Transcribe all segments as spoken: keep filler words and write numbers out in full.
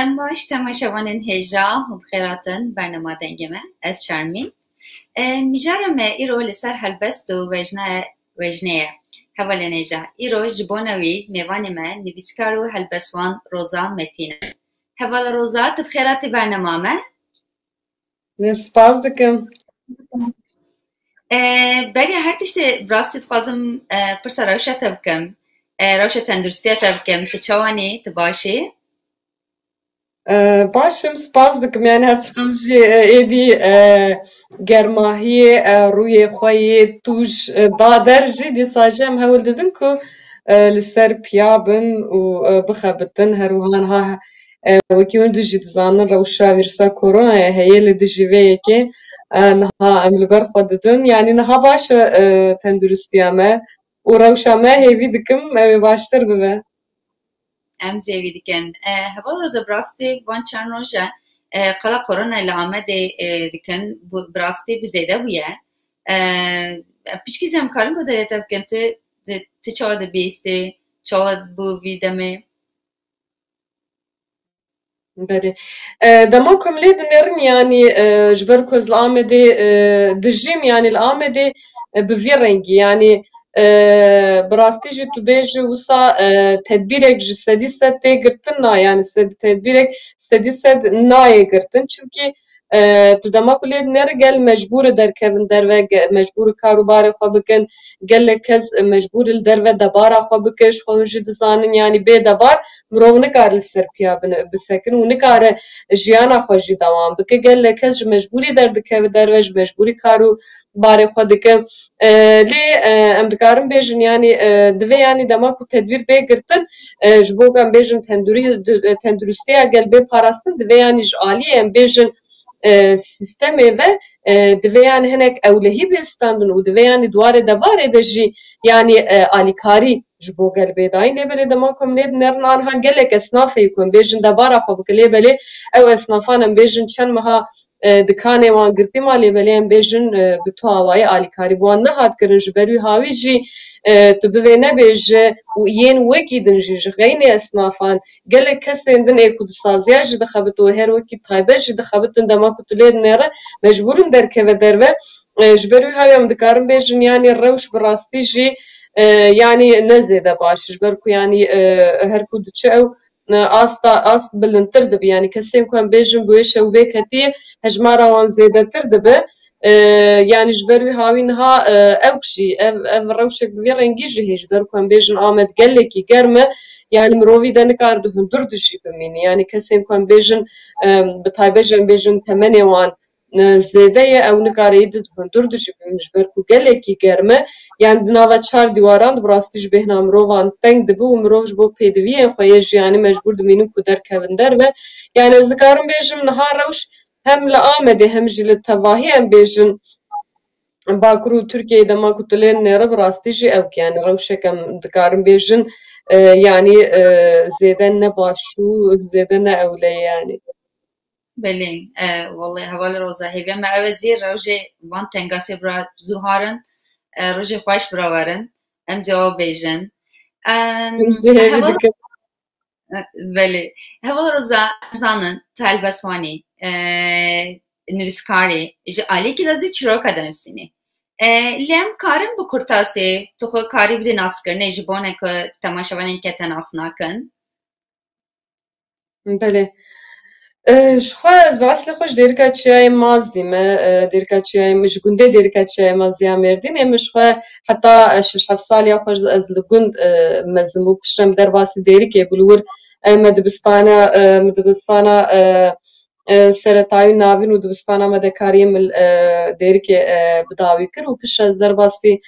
Dem baş temaşevanên hêja, hûn bi xêr hatin bernama Dengê Me. Ez Şermîn. E, mijara me îro li ser helbest û wejna-, wejnê ye. Hevalên hêja, îro ji bona wî mêvanê me nivîskar û helbestvan Roza Metîn e. Hevala Roza, tu bi xêr hatî bernama me. Ne, spas dikim. E, beriya her tiştê bi rastî dixwazim, e, pirsa rewşa te bikim. E, rewşa tenduristiya te bikim. Tu çawanî? Tu başî? E, baş im, spas dikim. Yani her çiqas jî, e, êdî, e, germahiyê, e, rûyê xwe yê tûj, e, da der jî dîsa jî em hewl didin ku, e, li ser piya bin û, e, bixebitin. Her wiha niha, e, wekî hûn dijî dizanin rewşa vîrusa koronayê heye li dijî vê yekê, e, niha em li ber xwe didin. Yani niha baş e, e, tenduristiya me û rewşa me hêvî dikim ew ê baştir bibe. Em zêwî dikin. E, heval Roza, bi rastî van çend roj e, e, qala korona li Amedê, e, dikin, bu, bi rastî bi zêde bûye. E, pişkî zî em karin ku derê te bikin, tu, tu, tu çawa dibîstî, çawa bû vî demê? Belê. E, dema ku em lê dinêrin, yanî, e, ji ber ku ez li Amedê, e, dijîm, yanî li Amedê, e, bi vî rengî, yanî, e, bi rastî jî tu bêjî wisa, e, tedbîrek ji sedî sed tê girtin na, yanî sed-, tedbîrek sedî sed nayê girtin. Çimkî, e, tu dema ku lê dinêri gel mecbûr e derkevin derve, ge-, mecbûr e kar û barê xwe bikin, gelek kes, e, mecbûr e li derve debara xwe bike, ji xwe hûn jî dizanin, yanî bê debar mirov nikare li ser piya bine-, bisekin û nikare jiyana xwe jî dewam bike. Gelek kes ji mecbûrî derdikeve derve, ji mecbûrî kar û barê xwe dike. E, lê, e, em dikarin bêjin, yanî, e, divê, yanî dema ku tedbîr bê girtin, e, ji bo ku em bêjin tendurî-, di-, e, tenduristiya gel bê parastin, divê, yanî ji aliyê em bêjin, e, sîstemê ve, e, divê, yanî hinek ewlehî bê standin û divê, yanî di warê debarê de jî, yanî, e, alîkarî ji bo gel bê dayîn. Lê belê dema ku em lê dinerin, aniha gelek esnafê ku em bêjin debara xwe bike, lê belê ew esnafan em bêjin çend meha, e, dikanê wan girtî ma, lê belê em bêjin, e, bi tu awayî alîkarî bi wan nehat kirin. Ji ber wî hawî jî, e, tu bivê nebêje û yên wekî din jî ji xeynê esnafan gelek kesên din ê ku di saziya jî dixebit û her wekî taybet jî dixebitin, dema ku tu lê dinêre mecbûr in derkeve derve. E, ji ber wî hawî em dikarin bêjin, yanî rewş bi rastî jî, e, yanî ne zêde baş e. Ji ber ku yanî, e, her ku diçe ew, e, asta, ast bilindtir dibe. Yanî kesên ku em bêjin bi wê şewbê ketiye, hejmara wan zêdetir dibe. E, yanî ji ber wî hawî niha, e, ew jî, ev, ev rewşek bi vî rengî jî heye, ji ber ku em bêjin Amed gelekî germ e, yanî mirovî de nikare di hundir de jî bimîne. Yanî kesên ku em bêjin, e, bi taybet jî em bêjin temenê wan, e, zêde ye, ew nikare êdî di hundir de jî bimîne, ji ber ku gelekî germ e. Yanî di nava çar dîwaran de bi rastî jî bêhna mirovan teng dibe û mirov ji bo pêdiviyên xwe yê jiyanî mecbûr dimînin ku derkevin derve. Yanî ez dikarim bêjim niha rewş hem li Amedê hem jî li tevahî em bêjin Bakur û Tirkiyeyê dema ku tu lê nêre bi rastî jî ew, yanî rewşek em dikarin bêjin, e, yanî, e, zêde ne baş û zêde ne ewle ye yanî. Belê, e, wellahî heval Roza, hêviya me ew e zî rojê van tengasê bira zû harin, e, rojê xweş bira werin, em cewab bêjin. Em, Em jî hêvî heval dikin. Belê. Heval Roza, em zanin, tu helbestwanî, e, nivîskarî, ji alîkî de zî çîroka dinivîsînî. E, lê em karin bi kurtasî tu xwe karî bidî naskirinê ji bo ne ku temaşevanên ke te nas nakin? Belê. E, ji xwe ez bi eslê xwe ji Dêrika Çiyayê Mazî me, e, Dêrika Çiyayê, ji gundê Dêrika Çiyayê Mazî ya Mêrdînê. Min ji xwe heta, e, şeş heft saliya xwe ez li gund, e, mezin bû. Piştre min derbasî Dêrikê bû. Li wir, e, me dibistana, e, me dibistana, e, e, seretayî û navîn û dibistana me de kariyê min, e, Dêrikê, e, bi dawî kir û piştre ez derbasî,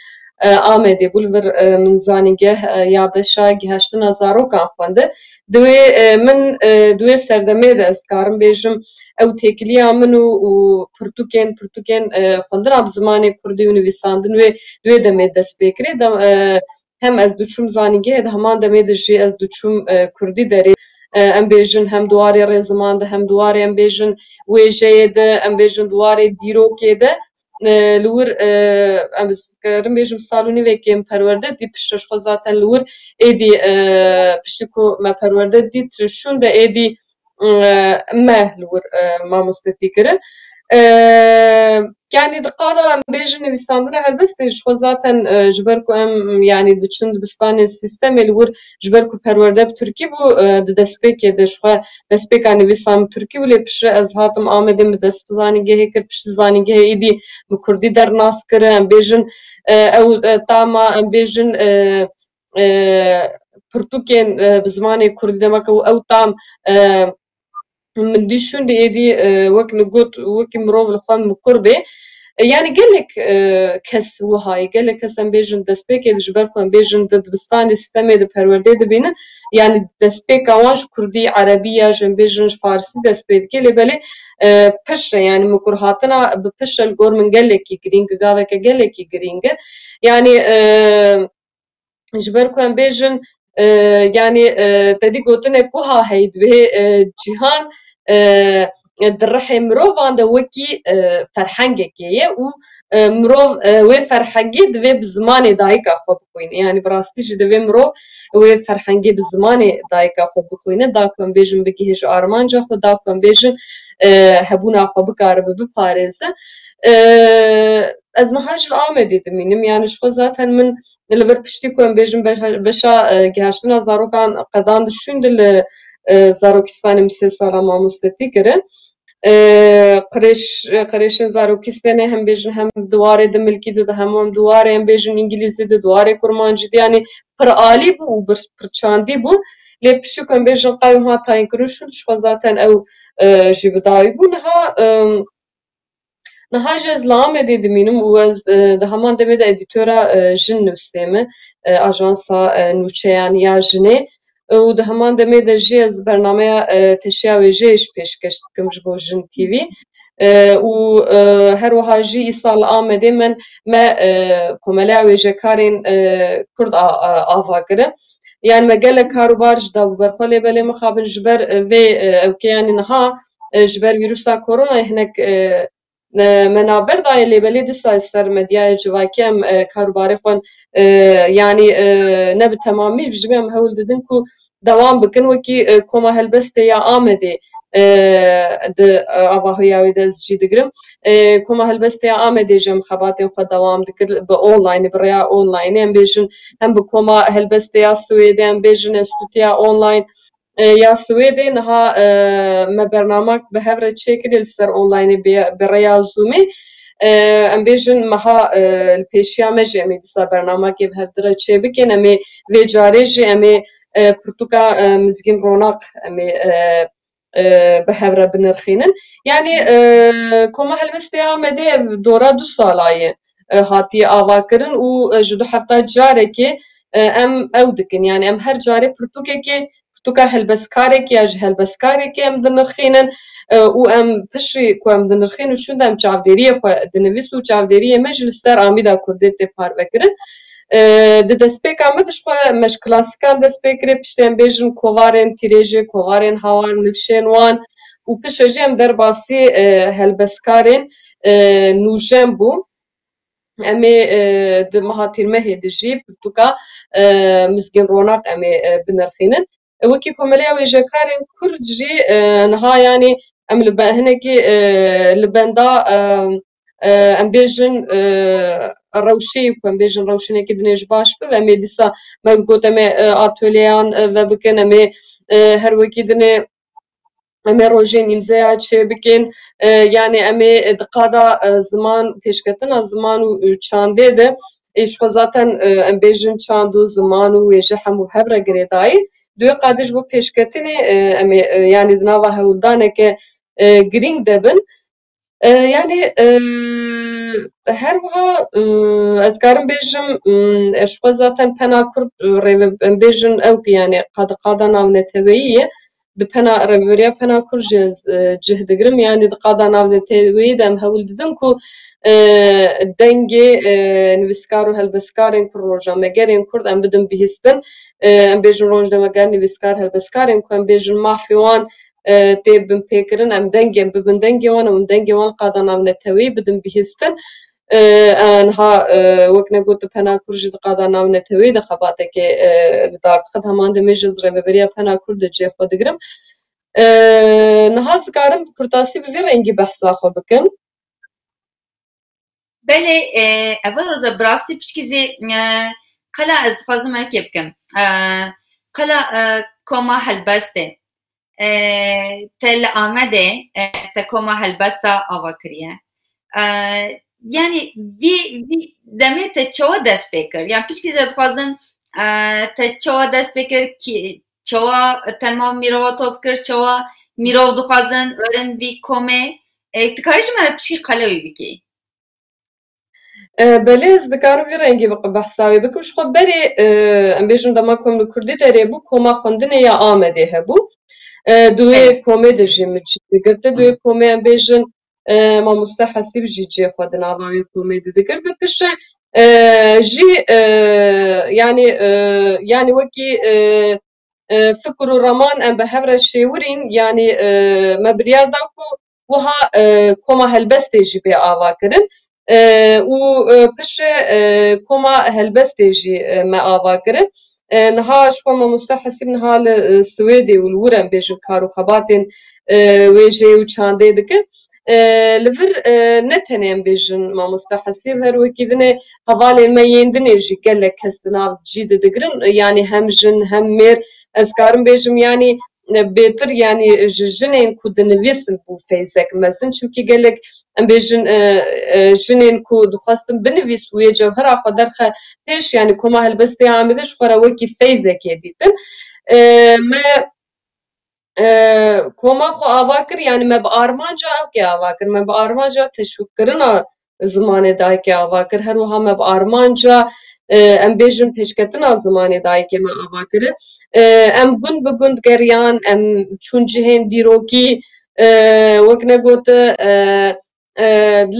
e, Amedê bû. Li vir, e, min zanîngeh, e, ya beşa gihaştina zarokan xwendin. Di wê, e, min, e, di wê serdemê de ez dikarim bêjim, ew têkiliya min û, û pirtûkên, pirtûkên, e, xwendina bi zimanê kurdî û nivîsandin wê, di wê demê dest pê kirê. Dem, e, hem ez diçûm zanîngehê, di heman demê de jî ez diçûm, e, kurdî derê. E, em bêjin hem di warê rêziman de, hem di warê, em bêjin, wêjeyê de, em bêjin di warê dîrokê de. E, li wir, e, em, ez karim bêjim sal û nîvekê min perwerde dît, piştre ji xwe zaten li wir êdî, e, piştî ku me perwerde dît, şûnde êdî e, me li wir, e, mamostetî kirin. E, yanî di qada em bêjin nivîsandina helbestê ji xwe zaten, e, ji ber ku em yanî diçin dibistanê sîstemê li wir ji ber ku perwerde bi tirkî bû, e, di destpêkê de ji xwe destpêka nivîsan bi tirkî bû, lê piştre ez hatim Amedê min dest bi zanîngehê kir, piştî zanîngehê êdî bi kurdî dernas kir, em bêjin, e, ew, e, tama, em bêjin, e, e, pirtûkên, e, bi zimanê kurdî demek ew, ew tam, e, min dî şûn di êdî, e, wek li got, wekî mirov li xwe mikur bê. E, yanî gelek, e, kes wiha ye, gelek kes em bêjin destpêkê de ji ber ku em bêjin di dibistanê sîstemê de perwerdê dibînin, yanî destpêka wan ji kurdî, erebî ya ji em bêjin ji farsî dest pê dike, lê belê, e, piştre, yanî mikur hatina bi piştre li gor min gelekî girîng e, gaveke gelekî girîng e. Yanî, e, ji ber ku em bêjin, e, yanî, e, te dî gotinek wiha heye, divê, e, cîhan, e, di rihê mirovan de wekî, e, ferhengekê ye û, e, mirov, e, wê ferhengê divê bi zimanê dayika xwe bixwîne. Yanî bi rastî jî divê mirov wê ferhengê bi zimanê dayika xwe bixwîne, da ku em bêjin bigihêje armanca xwe, da ku em bêjin, e, hebûna xwe bikaribe biparêze. E, ez niha jî li Amedê dimînim, yanî ji xwe zaten min li vir piştî ku em bêjin beşa, beşa, e, gihaştina zarokan qedan di şûn de li, e, Zarokistanê min sê sala mamostetî kirin. E, qirêş, e, qirêşên zarokî stêne, hem bêjin hem di warê di milkî de, di hemû em di warê em bêjin îngilîzî de, di warê kurmancî de, yanî pir alî bû û bir, pir çandî bû. Lê piştî ku em bêjin qey wiha tayîn kirin şûn, ji xwe zaten ew, e, jî bi dawî bû. Niha, e, Niha jî ez li Amedê dimînim û ez, e, di heman demê de edîtora, e, jin nûsê me, e, ajansa, e, nûçeyan ya jinê. E, û di heman demê de jî ez bernameya, e, teşiya wêjeyê jî pêşkeş dikim ji bo Jin T V. E, û, e, her wiha jî îsal li Amedê me, me, e, Komeleya Wêjekarên, e, Kurd a, a, ava kirin. Yanî me gelek kar û bar jî dabû ber xwe, lê belê mixabin ji ber, e, vê, e, ewkê, yanî niha, e, ji ber vîrusa koronayê hinek, e, e, me navber daye, lê belê dîsa ser medyaya civakî em, e, kar û barê xwe, e, yanî, e, ne bi temamî, ji em hewl didin ku dewam bikin. Wekî, e, Koma Helbestê ya Amedê, e, di, e, avahoya wê de ez cî digirim. E, Koma Helbestê ya Amedê jî em xebatên xwe dewam dikir bi online, bi rêya online. Em bêjin hem bi Koma Helbestê ya Swêdê, em bêjin Enstîtuya Online, e, ya Swêdê niha, e, me bernamak bi hev re çêkirî li ser onlineê bi, bi rêya Zoomê. E, em bêjin meha, e, li pêşiya me jî em ê dîsa bernamakê bi hev dire çê bikin. Em ê vê carê jî em ê, e, pirtûka, e, Mizgîn Ronak em ê, e, e, bi hev re binirxînin. Yanî, e, Koma Helbestê ya Amedê ev dora du sala ye, e, hatiye avakirin û, e, ji du hefta carekê, e, em ew dikin. Yanî em her carê pirtûkekê, pirtûka helbestkarekê ya ji helbestkarekê em dinirxînin, e, û em piştî ku em dinirxînin şûn de em çavdêriyê xwe dinivîs û çavdêriyê me jî li ser Amîda Kurdê tê parvekirin. E, di destpêka me de ji xwe me ji klasikan dest pê kirê, piştî em bêjin kovarên tîrêjê, kovarên hawar, nifşên wan û piştre jî em derbasî, e, helbestkarên, e, nûjen bûn. Em ê, e, di meha Tîrmehê de jî pirtûka, e, Mizgîn Ronak em ê, e, binirxînin. E, wekî Komeleya Wêjekarên Kurd jî, e, niha, yanî em li be-, hinekî, e, li benda, e, e, em bêjin, e, rewşê ku em bêjin rewşinekî dinê ji baş bibe. Em ê dîsa me got em ê, e, atolyeyan, e, vebikin, em ê, e, her wekî dinê em ê rojên îmzeya çê bikin. E, yanî em ê di qada, e, ziman, pêşketina ziman û, e, çandê de, ê, ji xwe zaten, e, em bêjin çand û ziman û wêje hemû hev re girêdayî. Di wê qadê ji bo pêşketinê, e, em ê, e, yanî di nava hewldaneke, e, girîng de bin. E, yanî, e, her wiha, e, ez karim bêjim, m, ez ji xwe zaten pena Kurd, e, rêve-, em bêjin ew ki, yanî qada, qada navneteweyî ye. Di pena, rêveberiya pena Kurd jî ez, e, cih digirim. Yanî di qada navneteweyî de em hewl didin ku, e, dengê, e, nivîskar û helbestkarên Kurd, rojnamegerên Kurd em bidin bihîstin. E, em bêjin rojnameger, nivîskar, helbestkarên ku em bêjin mafê wan, e, tê binpêkirin, em dengê, em bibin dengê wan û em dengê wan li qada navneteweyî bidin bihîstin. E, e, niha, e, wek negot di pena Kurd jî di qada navneteweyî de xebateke, e, li dar dixe. Di heman demê jî ez rêveberiya pena Kurd de cihê xwe digirim. E, niha ez dikarim bi kurtasî bi vî rengî behsa xwe bikim. Belê, e, ev roza bi rastî pişkî zî, e, qela ez dixwazim ev kê bikim. E, qela, e, koma helbestê. E, te li Amedê, e, te koma helbesta ava kiriye. E, yanî vî, vî demê te çawa dest pê kir? Yan pişkî zî dixwazim, e, te çawa dest pê kir, kî, çawa te ma mirova top kir, çawa mirov dixwazin werin vî komê? E, dikarî ji me re pişkî qela wî bikî? E, belê ez dikarim vî rengî bi-, behsa wê bikim. Ji xwe berê, e, em bêjin dema ku em li Kurdî derê bû, koma xwendinê ya Amedê hebû. E, di wê Belê. komê de jî min cî digirti. Di wê komê em bêjin, e, mamoste Hesîb jî cihê xwe di nava wê komê de digirti. Piştre, e, jî, e, yanî, e, yanî wekî, e, e, fikr û raman em bi hev re şêwirîn, yanî, e, me biryar da ku wiha, e, koma helbestê jî bê ava kirin. E, û, e, piştre, e, koma helbestê jî, e, me ava kirin. E, niha ji xwe mamoste Hesîb niha li, e, Swêdê û li wir em bêjin kar û xebatên, e, wêjeyê û çandê dikin. E, li vir, e, ne tenê em bêjin mamoste Hesîb, her wekî dinê hevalên me yên dinê jî gelek kes di nav cî de digirin. E, yanî hem jin hem mêr, ez karim bêjim, yanî, e, bêtir, yanî ji jinên ku dinivîsin bû feyzek mezin. Çimkî gelek, em bêjin, e, e, jinên ku dixwestin binivîs û yê cewhera xwe derxe pêş, yanî koma helbestê Amedê ji xwe re wekî feyzekê dîtin. E, me, e, koma xwe ava kir, yanî me bi armanca ew kê ava kir, me bi armanca teşwîqkirina zimanê dayikê ava kir. Her wiha me bi armanca, e, em bêjin pêşketina zimanê dayikê me ava kir. E, em gund bi gund geriyan, em çûn cihên dîrokî, e, wek ne gote, e, e,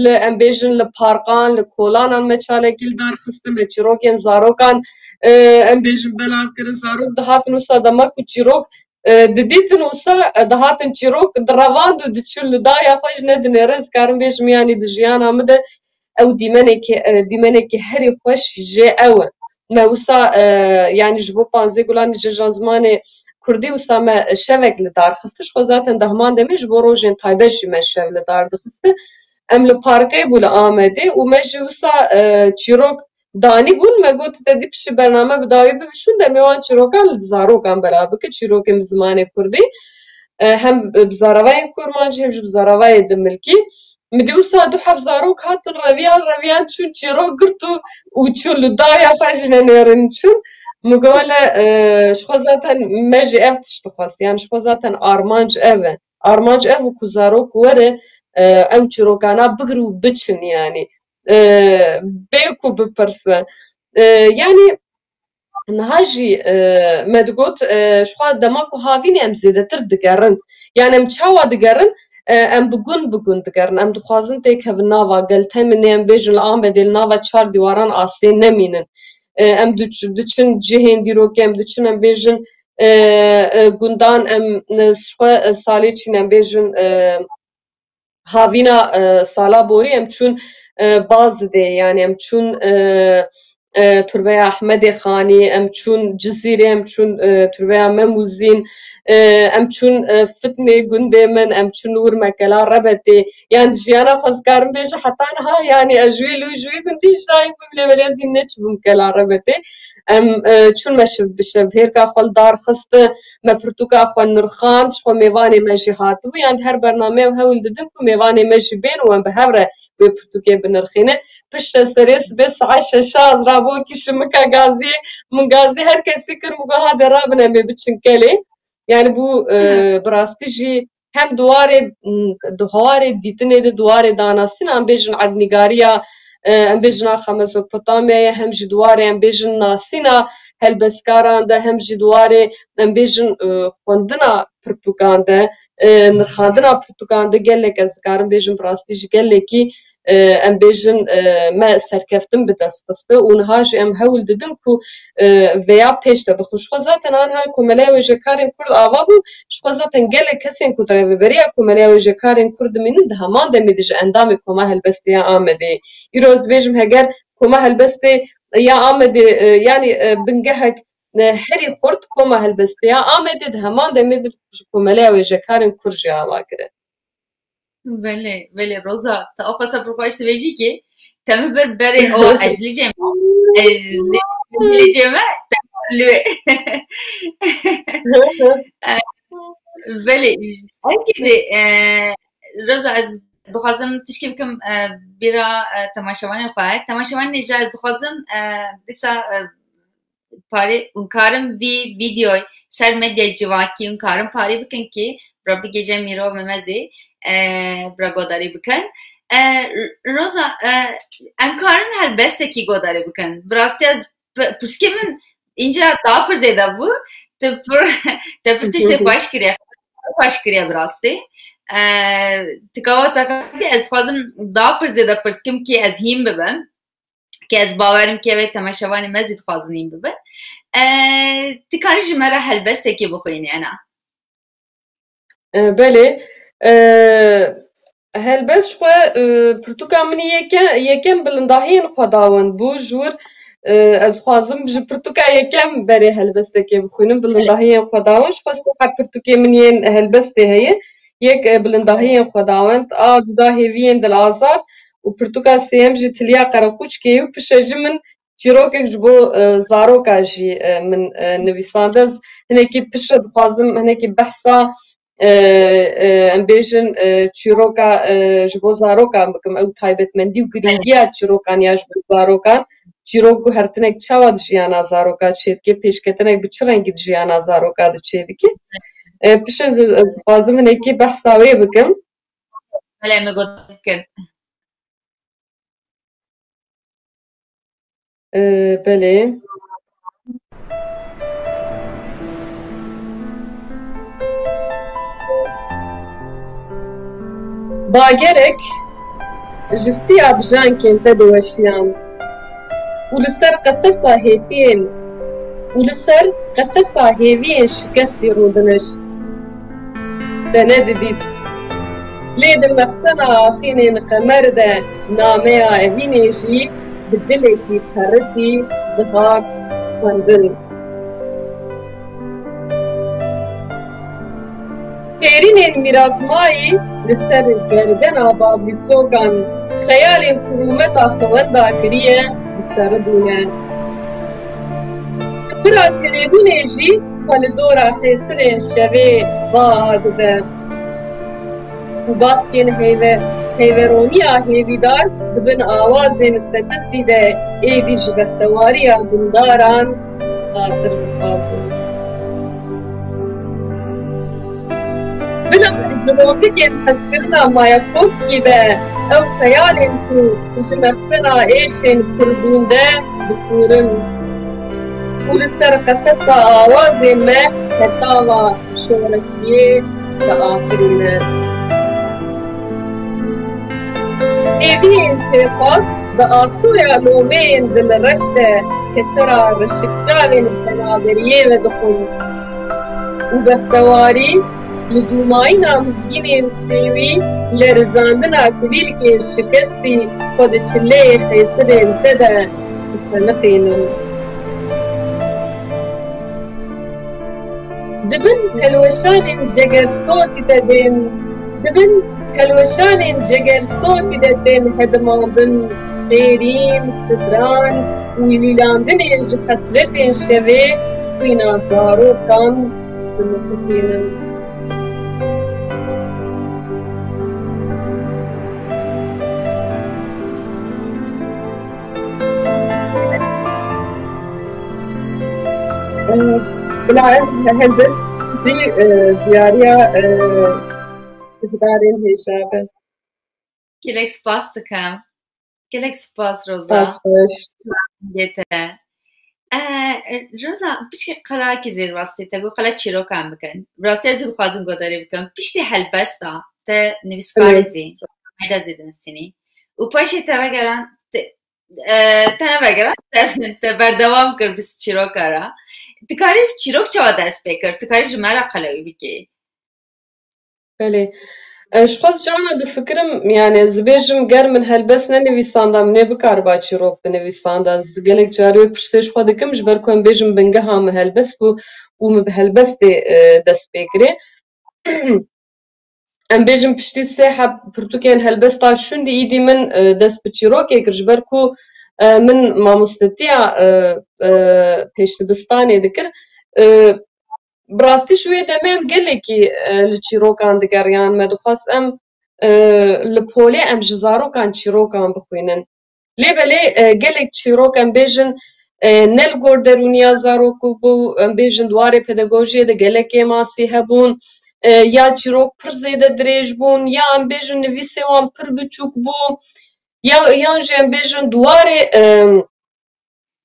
li, em bêjin li parkan, li kolanan me çalekî li dar xiste, me çîrokên zarokan, e, em bêjin belav kirin. Zarok dihatin wisa dema ku çîrok, e, didîtin wisa, e, dihatin çîrok direvand û diçûn li daya xwe ji ne dinêrin. Ez karim bêjim, yanî di jiyana min de ew dîmenekê, e, dîmenekê herî xweş jê ew e. Me wisa, e, yanî ji bo panzdeh Gulanê Cejna Zimanê Kurdî wisa me şevek li dar xiste. Ji xwe zaten dehman demê ji bo rojên taybet jî me şev li dar dixiste. Em li parkê bû li Amedê û me jî wisa, e, çîrok danî bûn. Me got, te dî piştî bername bi dawî bivîşûn, demê wan çîrokan li zarokan belav bike, çîrokên bi zimanê kurdî. E, hem bi zaravayên kurmancî hem jî bi zaravayê dimilkî. Min dî wisa du heb zarok hatin reviyan, reviyan çûn çîrok girt û, û çûn li daya xwe ji ne nêrin çûn. Min got, wele, e, ji xwe zaten me jî ev tişt dixwest. Yani ji xwe zaten armanc ev e. Armanc ev ku zarok were, e, ew çîrokana bigir û biçin yani. E, bê ku bipirse. E, yani niha jî, e, me digot, e, ji xwe dema ku havînê em zêdetir digerin. Yani em çawa digerin? E, em bi gund bi gund digerin. Em dixwazin têkevin nava gel teminê, em bêjin li Amedê li nava çar dîwaran asê nemînin. E, em diç-, diçin cihên dîrokê, em diçin em bêjin, e, e, gundan, em, e, ji xwe, e, salê çîn em bêjin, e, havîna, e, sala borî em çûn, e, Bazidê, yani em çûn, e, e, Turbeya Ehmedê Xanî, em çûn Cizîrê, em çûn, e, Turbeya Mem û Zîn, e, em çûn, e, Fitnê gundê min, em çûn li wir me Kela Rebetê. Yani jiyana xwe ez karim bêjim heta niha, yani ez ji wê lû ji wê gundî ji dayik bûm, lê belê ez hîn neçibûm Kela Rebetê. Em, e, çûn me şev, bi şevhêrka xwe li dar xist, me pirtûka xwe nirxand, ji xwe mêvanê me jî hatibû. Yani her bernameyê em hewl didin ku mêvanê me jî bên û em bi hev re wê pirtûkê binirxînin. Piştre serê sibê saet şeşa ez rabû wekî şimika gaziyê, min gazî her kesî kir, min got, hade rabin em ê biçin kelê. Yani bû, e, Hı. bi rastî jî hem di warê, m, di warê dîtinê de, di warê danasîna, em bêjin erdnîgariya, e, em bêjin axa Mezopotamyayê, hem jî di warê, em bêjin nasîna helbestkaran de, hem jî di warê, em bêjin, e, xwendina pirtûkan de, e, nirxandina pirtûkan de gelek, ez dikarim bêjim, bi rastî jî gelekî, e, em bêjin, e, me serkeftin bi dest xiste û niha jî em hewl didin ku, e, vêya pêş de bixin. Ji xwe zaten aniha Komeleya Wêjekarên Kurd ava bû, ji xwe zaten gelek kesên ku di Rêveberiya Komeleya Wêjekarên Kurd dimînin di heman demê de ji endamê Koma Helbestê ya Amedê. Îro ez dibêjim heger Koma Helbestê ya Amedê, e, yanî, e, bingehek ne herî xurt koma helbestê ya Amedê di heman demê de ji Komeleya Wêjekarên Kurd jî ava kirin. Belê, belê Roza, te axwasa pir xweş dibêjî kê, te min bir berê o ez ji licê me, ez ji licê me, te li wê. Belê, herkesê, e, Roza, ez dixwazim tişkî bikim, e, bîra, e, temaşevanên xwe. Temaşevanên hêja, ez dixwazim, e, dîsa, e, parê, hûn karin vî vîdeoy ser medyayê civakî, hûn karin parê bikin kê bira bigihîje Mîro Memezê, e, bira guhdarî bikin. E, Roza, e, em karin helbestekî guhdarî bikin. Bi rastî ez p-, pirsgê min înca daha pir zêde bû. Tu pir, te pir tiştê xweş kiriye, xweş kiriye bi rastî. E, tika we teqedî ez dixwazim daha pir zêde pirs kim kê ez hîn bibim. Kê ez bawerim kê wê temaşevanê me zî dixwazin hîn bibin. E, tu karî ji me re helbestekê bixwînî, Ena? E, belê. E, helbest ji xwe, e, pirtûka min yeke-, yekem bilindahiyên xwe dawend bû. Ji wir, e, ez dixwazim ji pirtûka yekem berê helbestekê bixwînim. Bilindahiyên xwe dawend. Ji xwe sê heb pirtûkê min yên helbestê heye. Yek, e, bilindahiyên xwe dawend. A, dida hêviyên dilazar û pirtûka sêyem jî Tiliya Qereqûçkê û pişe ji min çîrokek ji bo, e, zaroka jî, e, min, e, nivîsand. Ez hinekî piştre dixwazim hinekî behsa, e, e, em bêjin, e, çîroka, e, ji bo zarokan bikim. Ew taybetmendî û girîngiya çîrokan ya ji bo zarokan, çîrok guhertinek çawa di jiyana zaroka çêdike, pêşketinek bi çi rengî di jiyana zaroka de çêdike. E, piştre ez, ez dixwazim hinekî behsa wê bikim. Belê, me got bikin. Ee, belê. Bagerek ji siya bijankên te diweşiyan û li ser qefesa hêfiyên û li ser qefesa hêviyên şikestî rûdinişt. Te nedidît. Lê di mexsena axînên qemer de nameya Evînê jî bi dilekî peritî dihat xwendin. Pêrînên mîratmayî li ser gerdena bavlîsokan xeyalên ku rûmeta xwe wenda kiriye, diseridîne. Bira tenêbûnê jî xwe li dora xêsirên şevê va dide û baskên heyve-, heyveroniya hêvîdar di bin awazên fetisî de êdî ji bextewariya dindaran xatir dixwazin. Bila ji rondikên hezkirina Mayakovskî ve ew xeyalên ku ji mexsena êşên pirdûnde difûrin û li ser qefesa awazên me hetava şoreşiyê diafirîne. Hêviyên pêxwaz bi asûya lomeyên dilreş de kesera reşikçavên penaberiyê vedixwin û bextewarî li dûmayîna mizgînên sêwî lerizandina kulîlkên şikestî xwe di çileyê xêsirên te de dixeniqînin. Di bin telweşanên cegersotî de tên, di bin telweşanên cegersotî de tên hedimandin, qêrîn, stran û wîlîlandinên ji hesretên şevê xwîna zarokan dimiqutînin. Bila ev helbest jî, e, diyariya, e, guhdarên hêja be. Gelek spas dikim. Gelek spas, Roza. Spas xweş. Te. E, Roza, pişkî qelakî zêr rastî te got qela çîrokan bikin. Rastî ez zî dixwazim godarî bikim. Piştî helbesta te nivîskarê zî, rosnameyê de zî dinivîsînî. Û paşê te vegeran, te, e, te nevegeran, te, te berdewam kir bi çîroka re. Dikarî çîrok çawa dest pê kir? Dikarî ji me re qelewî bikî? Belê. E, ji xwe carna difikirim, yani ez dibêjim ger min helbest nenivîsanda, min ê bikariba çîrok binivîsanda. Ez gelek carî wê pirsê ji xwe dikim, ji ber ku em bêjin bingeha min helbest bû û min bi helbestê, e, dest pê kirê. Em bêjin piştî sê heb pirtûkên helbesta şûndî îdî min, e, dest bi çîrokê kir, ji ber ku, e, min mamostetiya, e, e, pêşdibistanê dikir. E, Bi rastî ji wê demê em gelekî, e, li çîrokan digeriyan. Me dixwest em, e, li polê em ji zarokan çîrokan bixwînin. Lê belê, e, gelek çîrok em bêjin, e, ne li gor derûniya zarokê bû, em bêjin di warê pedagojiyê de gelek kêmasî hebûn, e, ya çîrok pir zêde dirêj bûn, ya em bêjin nivîsê wan pir biçûk bû, ya, yan jî em bêjin di warê, e,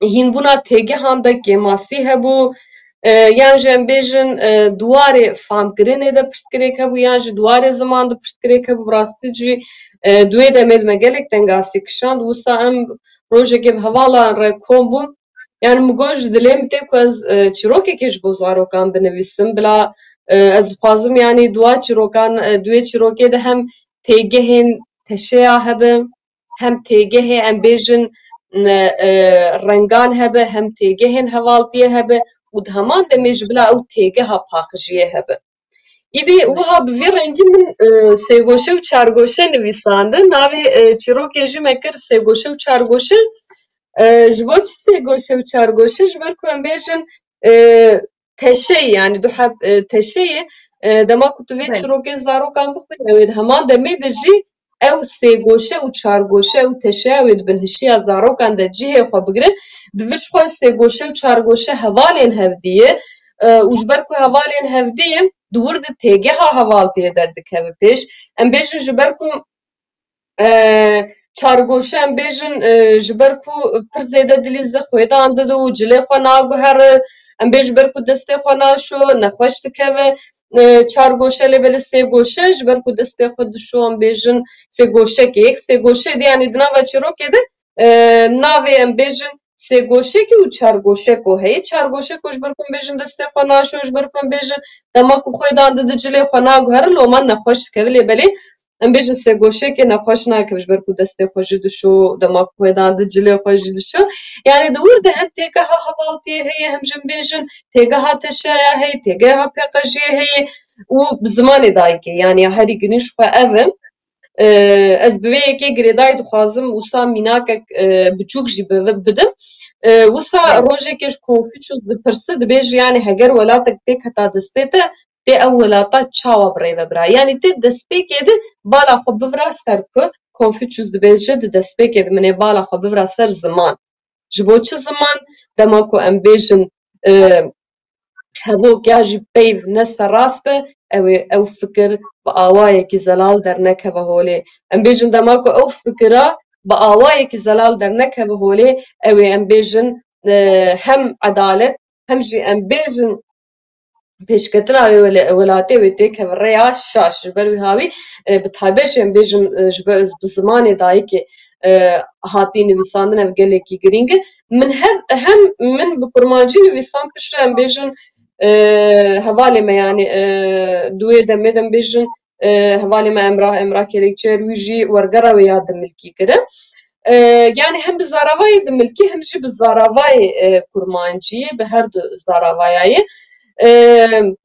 hînbûna têgehan de kêmasî hebû, e, yan jî em bêjin, e, di warê famkirinê de pirsgirêk hebû, yan jî di warê ziman de pirsgirêk hebû. Bi rastî jî, e, di wê demê de me gelek tengasî kişand. Wisa em rojekê bi hevalan re kom bûn. Yani min got ji dilê min tê ku ez, e, çîrokekê ji bo zarokan binivîsim. Bila, e, ez dixwazim yani di wa çîrokan, e, di wê çîrokê de hem têgehên teşeya hebe, hem têgehê em bêjin, e, e, rengan hebe, hem têgehên hevaltiyê hebe û di heman demê jî bila ew têgeha paqijiyê hebe. Îdî wiha bi vî rengî min, e, sêgoşe û çargoşe nivîsandin. Navê, e, çîrokê jî me kir sêgoşe û çargoşe. E, ji bo çi sêgoşe û çargoşe? Ji ber ku em bêjin, e, teşeyê, yani du heb, e, teşeyê, e, dema ku tu vê Evet. çîrokê zarokan bixwînî, ew ê di heman demê de jî ew sêgoşe û çargoşe û teşeya wê di binhişiya zarokan de cihê xwe bigire, di vir ji xwe sêgoşe û çargoşe hevalên hevdî ye, e, û ji ber ku hevalên hevdî ye, di wir de têgeha hevaltiyê derdikeve pêş. Em bêjin ji ber ku, e, çargoşe, em bêjin, e, ji ber ku pir zêde dilî zixwêdan dide û cilê xwe naguhere, em bêjin ji ber ku destê xwe naşo, nexweş dikeve, e, çargoşe lê belê sêgoşe, ji ber ku destê xwe dişo, em bêjin sêgoşekê, yek sêgoşe de, yani di nava çîrokê de, e, navê em bêjin sêgoşekê û çargoşeko heye. Çargoşeko ji ber ku em bêjin destê xwe naşo, ji ber ku em bêjin dema ku xwêdan dide cilê xwe naguhere, loma nexweş dikeve, lê belê em bêjin sêgoşekê nexweş nakeve, ji ber ku destê xwe jî dişo, dema ku xwêdan dide cilê xwe jî dişo. Yani di wir de hem têgeha hevaltiyê heye, hem jî em bêjin têgeha teşeya heye, têgeha pêqejiyê heye û bi zimanê dayikê, yani ya herî girîng ji xwe ev e. E, ez bi vê yekê girêdayî dixwazim wisa mînakek, e, biçûk jî bi-, bidim. E, wisa Evet. rojekê ji Konfûçyûs dipirse, dibêje, yani heger welatek têketa destê te, tê ew welata çawa bi rê ve bira? Yani tê destpêkê de bala xwe bivira ser ku? Konfûçyûs dibêje di destpêkê de min ê bala xwe bivira ser ziman. Ji bo çi ziman? Dema ku em bêjin, e, hevok ya jî peyv ne serrast be, ew ê ew fikir bi awayekî zelal dernekeve holê. Em bêjin dema ku ew fikira bi awayekî zelal dernekeve holê, ew ê em bêjin, e, hem edalet, hem jî em bêjin pêşketina wê wele-, welatê wê têkeve rêya şaş. Ji ber wî hawî, e, bi taybet jî em bêjin, e, ji ber, bi zimanê dayikê, e, hatî nivîsandin, ev gelekî girîng e. Min hev-, hem min bi kurmancî nivîsan, piştre em bêjin, e, hevalê me, yani, e, di wê demê de em bêjin, e, hevalê me Emrah, Emrah Kelekçer, wî jî wergera wê ya dimilkî kire. E, yani hem bi zaravayê dimilkî, hem jî bi zaravayê, e, kurmanciyê, bi her du zaravayayê. E,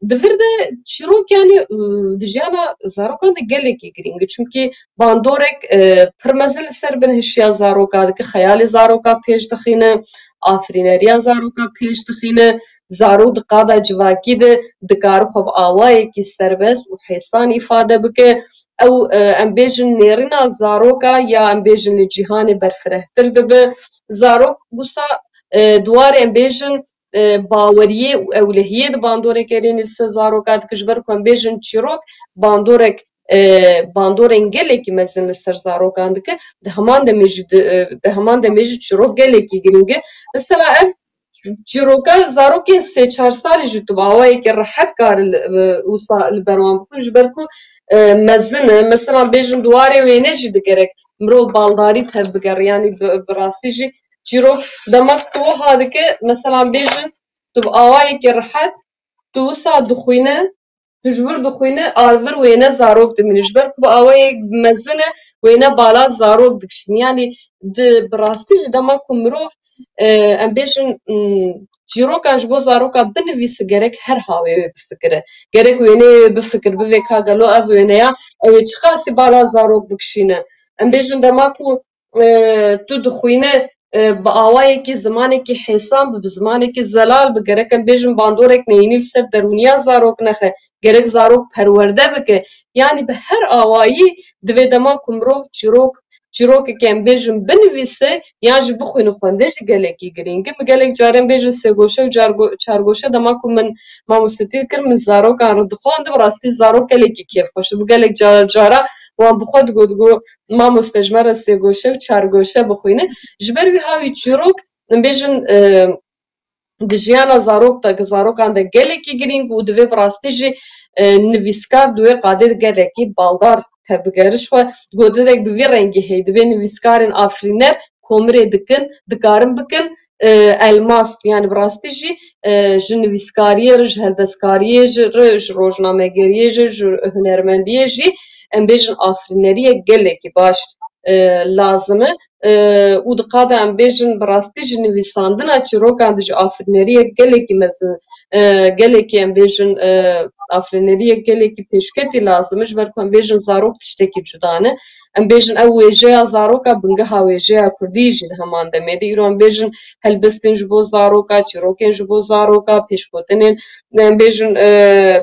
di vir de çîrok, yani, e, di jiyana zarokan de gelekî girîng e. Çimkî bandorek, e, pir mezin li ser binhişiya zaroka dike, xeyalê zaroka pêş dixîne, afirîneriya zaroka pêş dixîne, zarok di qada civakî de dikare xwe bi awayekî serbest û hêsan îfade bike. Ew, e, em bêjin nêrîna zaroka ya em bêjin li cîhanê berfirehtir dibe. Zarok wisa, e, di warê em bêjin, e, baweriyê û ewlehiyê di bandoreke rênê li ser zaroka dike, ji ber ku em bêjin çîrok bandorek, e, bandorên gelekî mezin li ser zarokan dike. Di heman demê jî di, e, di heman demê jî çîrok gelekî girîng e. Mesela ev çîroka zarokên sê çar salî jî tu bi awayekî rehet kare li, e, wisa li ber wan bixwî, ji ber ku, e, mezin e. Mesela bêjin di warê wêne jî digerek mirov baldarî tevbigere. Yanî bi, bi rastî jî çîrok demek tu wiha dike, mesela bêjin tu bi awayekî rehet tu wisa dixwîne, Tu ji vir dixwîne, a vir wêne zarok dimîne. Ji ber ku bi awayek mezin e, wêne bala zarok dikişîne. Yanî di bi rastî jî dema ku mirov, e, em bêjin, m, çîrokan ji bo zaroka binivîse gerek her hawê wê bifikire. Gerek wêneyê wê bifikir, bivê ka gelo ev wêneya, ew ê çiqasî bala zarok bikişîne. Em bêjin dema ku, e, tu dixwîne, e, bi awayekî zimanekî hêsan bi, bi zimanekî zelal bi, gerek em bêjin bandorek neyînî li ser derûniya zarok nexe, gerek zarok perwerde bike. Yanî bi her awayî divê dema ku mirov çîrok, çîrokekê em bêjin binivîse yan jî bixwîne xwendin jî gelekî girîng e. Min gelek caran bêjin sêgoşe û cargo-, çargoşe dema ku min mamostetî dikir, min zarokan re dixwandin, bi rastî zarok gelekî kêfxweş dibû. Gelek cara, cara wan bi xwe digot, digot, mamoste ji me re sêgoşe û çargoşe bixwîne. Ji ber wî hawî çîrok, em bêjin, e, di jiyana zarok de, zarokan de gelekî girîng û divê bi rastî jî, e, nivîskar di wê qadê de gelekî baldar tevbigere. Ji xwe gotinek bi vî rengî heye, divê nivîskarên afirîner komirê dikin, dikarin bikin, e, elmas, yanî bi rastî jî, e, ji nivîskariyê re, ji helbestkariyê jî re, ji rojnamegeriyê jî, ji hunermendiyê jî, em bêjin afirîneriyek gelekî baş, e, lazim e. E, û di qada em bêjin bi rastî ji nivîsandina çîrokan de jî afirîneriyek gelekî mezin, e, gelekî em bêjin, e, afirîneriyek gelekî pêşketî lazim e, ji ber ku em bêjin zarok tiştekî cuda ne. Em bêjin ew wêjeya zaroka bingeha wêjeya kurdî jî di heman demê de. Îro em bêjin helbestên ji bo zaroka, çîrokên ji bo zaroka, pêşgotinên, em bêjin, e,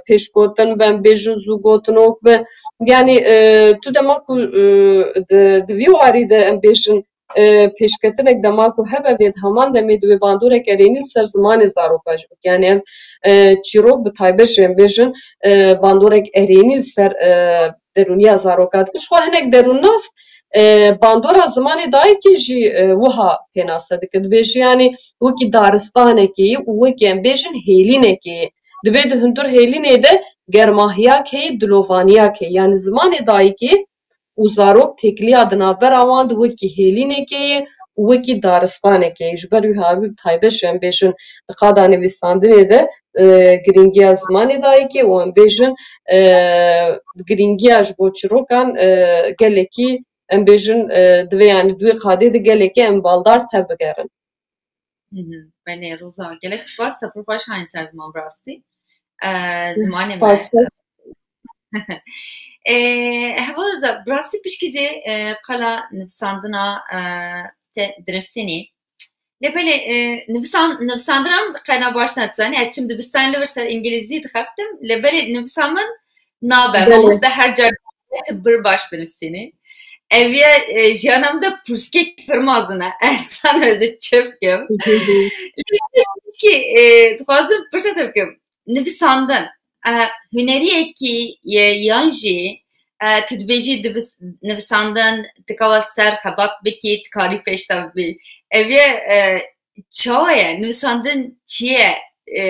pêşgotin be, em bêjin zûgotinok be. Yanî, e, tu dema ku, e, di, di vî warî de em bêjin, e, pêşketinek dema ku hebe vê di heman demê di wê bandorek erênî li ser zimanê zaroka jî bike. Yanî ev, e, çîrok bi taybet jî em bêjin, e, bandorek erênî li ser, e, derûniya zaroka dike. Ji xwe hinek derûnnas, e, bandora zimanê dayikê jî, e, wiha pênase dike. Dibêje yanî wekî daristanekê û wekî em bêjin hêlînekê. Dibê di hundir hêlînê de germahiyak heye, dilovaniyak heye. Yanî zimanê dayikê û zarok têkiliya di navbera wan de wekî hêlînekê ye û wekî daristanekê ye. Ji ber wî hawî bi taybet jî em bêjin di qada nivîsandinê de, e, girîngiya zimanê dayikê û em bêjin, e, girîngiya ji bo çîrokan, e, gelekî em bêjin, e, divê yanî di wê qadê de gelekî em baldar tevbigerin. Mhm. Belê, Roza, gelek spas, te pir baş hanî ser ziman bi rastî. E, zimanê me. Spas. E, heval Roza, bi rastî pişkî zê, e, qala nivîsandina, e, te dinivîsînî. Lê belê, e, nivisan-, nivîsandina min qena baş nedizanî. Ez çim dibistanê li vir ser îngilîzî dixebtim. Lê belê nivîsa min nabe. Belê. Mamoste her car tu bir baş binivîsînî. Ev ye, e, jiyana min de pirsikek pir mezin e. Ez zana ez ê çi bikim. Hı hı. Lê belê pişkî, e, dixwazim pirsa te bikim. Nivîsandin, e, huneriyekî ye yan jî, e, tu dibêjî divis-, nivîsandin, tu ka ser xebat bikî, tu karî pêş de bibî. Ev ye, e, çawa ye? Nivîsandin çi ye? E,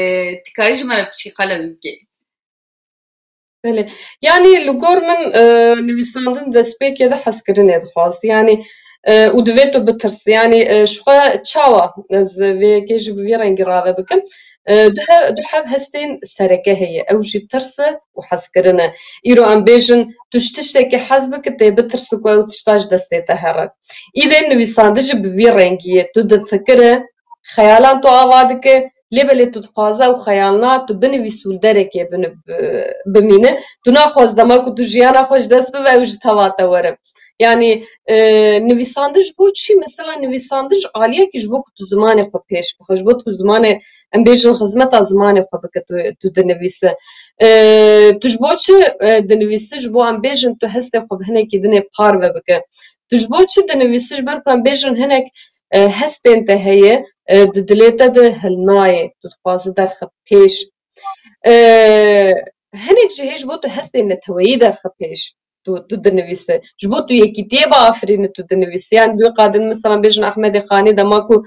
tu karî ji me re piçkî qala wî bikî? Belê. Yanî li gor min, e, nivîsandin destpêkê de hezkirinê dixwaz. Yanî, e, û divê tu bitirsî. Yanî, e, ji xwe çawa ez vê yekê jî bi vî rengî rave bikim? E, du he-, du heb hestên sereke heye. Ew jî tirs e û hezkirin e. Îro em bêjin, tu ji tiştekî hez bikî, tê bitirsi ku ew tişta ji destê te here. Îdê nivîsandin jî bi vî rengî ye. Tu difikire, xeyalan tu ava dike, lê belê tu dixwaze ew xeyalna tu binivîs û li derekê bini-, bi-, bimîne. Tu naxwaz dema ku tu jiyana xwe ji dest bibe, ew ji teva te were. Yanî, e, nivîsandin ji bo çi? Mesela nivîsandin ji aliyekî ji bo ku tu zimanê xwe pêş bixe, ji bo tu zimanê, em bêjin xizmeta zimanê xwe bike, tu, tu dinivîse. E, tu ji bo çi, e, dinivîse? Ji bo em bêjin tu hestê xwe bi hinekî dinê parve bike. Tu ji bo çi dinivîse? Ji ber ku em bêjin hinek, e, hestên te heye, e, di dilê te de hilnayê, tu dixwaze derxe pêş. E, hinek jî hê ji bo tu hestên neteweyî derxe pêş. Tu, tu dinivîse. Ji bo tu yekîtiyê biafirîne tu dinivîse. Yanî wê qadin, mesela bêjin Ehmedê Xanî dema ku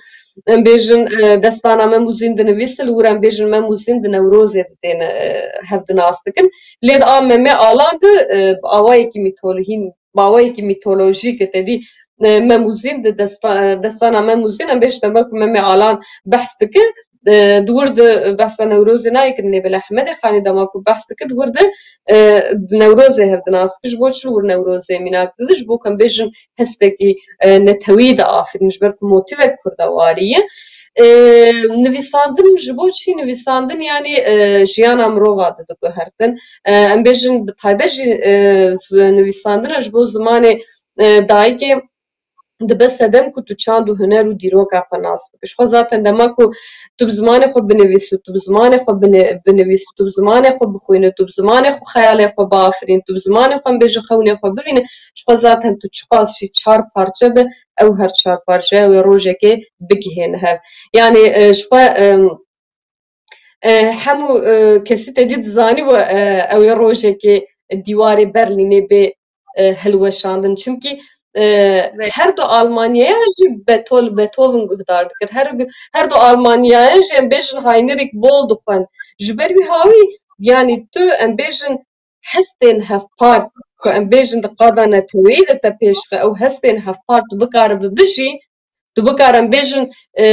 em bêjin, e, destana Mem û Zîn dinivîse, li wir em bêjin Mem û Zîn di Newrozê de têne, e, hevdu nas dikin. Lê di a Memê Alan de, e, bi awayekî mîtolojî, bi awayekî mîtolojîk e, tedî, e, Mem û Zîn di desta-, e, destana Mem û Zîn, em bêjin dema ku Memê Alan behs dike, e, di wir de behsa Newrozê nayê kirin, lê belê Hemedê Xanî dema ku behs dikir, di wir de, e, bi Newrozê hev dinas dikir. Ji bo çi li wir Newrozê mînak didin? Ji bo ku em bêjin hestekî, e, netewî diafirînin, ji ber ku motîvek kurdewarî ye. E, nivîsandin ji bo çi? Nivîsandin, yanî, e, jiyana mirova didiguhertin. E, em bêjin bi taybet jî, e, zi-, nivîsandina ji bo zimanê, e, dayikê dibe sedem ku tu çand û huner û dîroka xwe nas bikî. Ji xwe zaten dema ku tu bi zimanê xwe binivîsî, tu bi zimanê xwe bini-, binivîsî, tu bi zimanê xwe bixwînî, tu bi zimanê xwe xeyalê xwe biafirînî, tu bi zimanê xwe, em bêjin, xewnê xwe bivînî, ji xwe zaten tu çiqas jî çar parçe be, ew her çar parçeya wê rojekê bigihêne hev. Yanî, e, ji xwe, e, e, hemû, e, kesî te dî dizanî we, e, ew ê rojekê dîwarê Berlînê bê, e, hilweşandin. Çimkî, e, her du Almanyaya jî Betol-, Beethoven guhdar dikir. Her, her du Almanyaya jî, em bêjin, Heinrich Boll dixwend. Ji ber wî hawî, yanî tu, em bêjin, hestên hevpar ku em bêjin di qada neteweyî de te pêş dixe, ew hestên hevpar tu bikaribi bijî, tu bikare, em bêjin, e,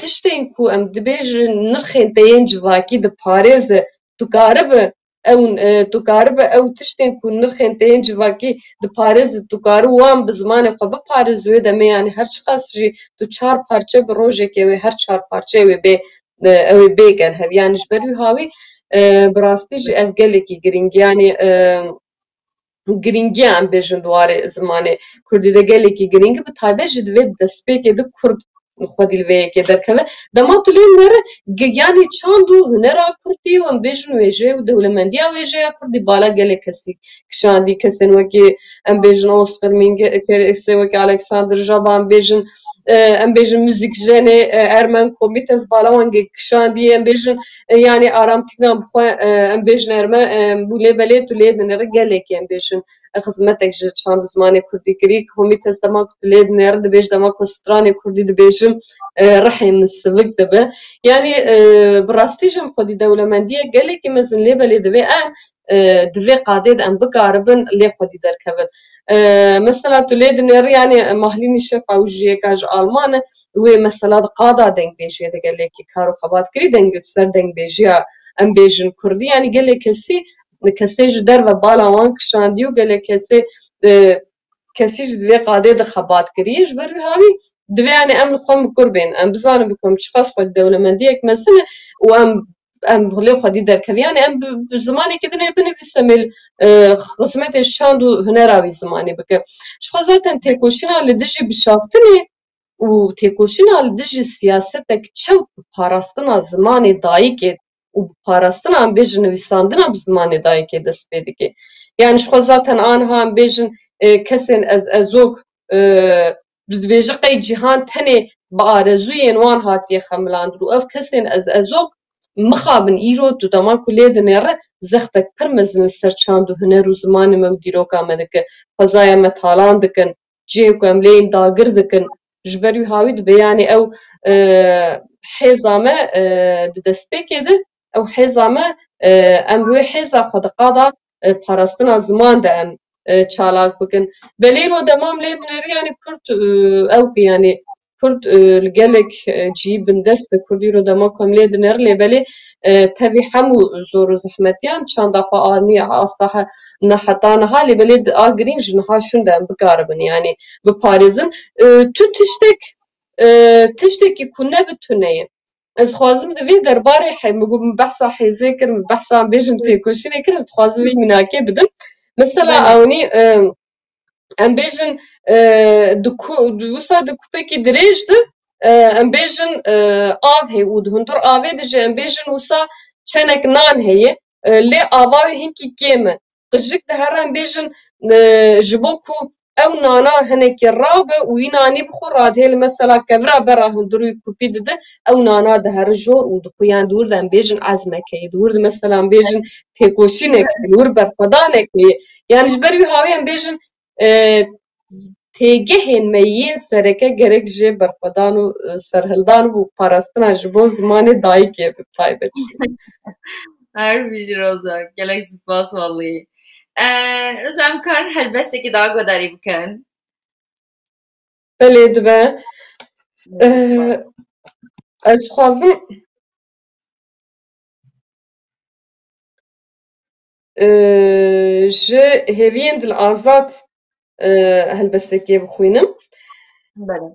tiştên ku em dibêjin nirxên te yên civakî diparêze, tu karibi ew, e, tu karibi ew tiştên ku nirxên te yên civakî diparêze, tu kari wan bi zimanê xwe biparêz, wê demê, yanî her çiqas jî tu çar parçe bi rojekê wê, her çar parçeyê wê bê, e, ew ê bê gel hev. Yanî ji ber wî hawî, e, bi rastî jî ev gelekî girîng, yanî, e, girîngiya, em bêjin, di warê zimanê kurdî de gelekî girîng e, bi taybet jî di vê destpêkê de kurd xwedî li vê yekê derkeve. Dema tu lê nere, gi-, yanî çand û hunera kurdî û, em bêjin, wêje û dewlemendiya wêjeya kurdî bala gelek kesî kişandî, kesên wekî, em bêjin, Oscar Mingê, kesê wekî Alexander Jaba, em bêjin, e, em bêjin, muzîkjenê, e, Ermen Komites bala wan ge-, kişandî, em bêjin, e, yanî Aram Tîgran bi xwe, e, em bêjin, Ermen, e, bû, lê belê tu lê dinêre gelekî, em bêjin, e, xizmetek ji çand û zimanê kurdî kirî. Komites dema ku tu lê dinêre dibêj, dema ku stranê kurdî dibêjim, e, rihê min sivik dibe. Yanî, e, bi rastî jî em xwedî dewlemendiyek gelekî mezin, lê belê divê em, e, di vê qadê de em bikaribin lê xwedî derkevin. E, mesela tu lê dinêrî, yanî Mahlînî Şefa û jiyeka ji Alman e, wê mesela di qada dengbêjiyê de gelekî kar û xebat kirî, deng, ser dengbêjiya, em bêjin, kurdî, yanî gelek kesî, kesê ji derve bala wan kişandî û gelek kesê, e, kesî jî di vê qadê de xebat kiriye. Ji ber wî hawî divê, yanî, em li xwe mikur bên. Em bizanin bi ku em çiqas xwedî dewlemendiyek mezin e û em, em lê xwedî derkevin. Yanî em bi, bi zimanekî din ê binivîse, em ê, e, xizmetê şand û hunera wî zimanê bikin. Ji xwe zaten têkoşîna li dijî bişaftinê û têkoşîna li dijî siyasetek çewt bi parastina zimanê dayikê û bi parastina, em bêjin, nivîsandina bi zimanê dayikê dest pê dike. Yanî ji xwe zaten aniha, em bêjin, e, kesên ez ezok, e, dibêje qey cîhan tenê bi arezûyên wan hatiye xemilandin û ev kesên ez ezok mixabin îro tu dema ku lê dinêre zextek pir mezin li ser çand û huner û zimanê me û dîroka me dike. Xwezaya me talan dikin, cihê ku em lê yên dagir dikin. Ji ber wî hawî dibe, yanî ew, e, hêza me, e, di destpêkê de, ew hêza me, e, em wê hêza xwe di qada, e, parastina ziman de em, e, çalak bikin. Belê îro dema em lê dinêrin, yanî kurd, e, ew ku, yanî kurd, e, li gelek, e, cihî bindest e. Kurd îro dema ku em lê dinêrin, lê belê, e, tevî hemû zor û zehmetiyan çanda xwe anî asta he-, ne heta niha, lê belê di a girîng ji niha şûn de em bikaribin, yanî biparêzin. E, tu tiştek, e, tiştekî ku ne bi tune ye. Ez dixwazim di vê derbarê he-, min got, min behsa hêzê kir, min behsa, em bêjin, têkoşînê kir, ez dixwazim vê mînakê bidim. Mesela, Belê. ewnî, e, em bêjin, e, di ku-, di wisa di kupekî dirêj de, e, em bêjin, e, av heye û di hundir avê de jî em bêjin wisa çenek nan heye, e, lê ava wê hinkî kêm e. Qijik dihere, em bêjin, e, ji bo ku ew nana hinekî rabe û wî nanî bixwe, radihêle mesela kevira bera hundir wî kupî dide, ew nana dihere jor û dixwe, yan di wir de em bêjin ezmek heye, di wir de mesela em bêjin têkoşînek heye, di wir berxwedanek heye. Yanî ji ber wî hawî em bêjin, e, têgehên me yên sereke gerek ji berxwedan û, e, serhildan û parastina ji bo zimanê dayikê bi taybet. Her bijî Roza, gelek spas wallahî. E, Roza, em karin helbestekî daha guhdarî bikin? Belê dibe. E, ez dixwazim e, ji hêviyên Dil Azad, e, helbestekê bixwînim. Belê.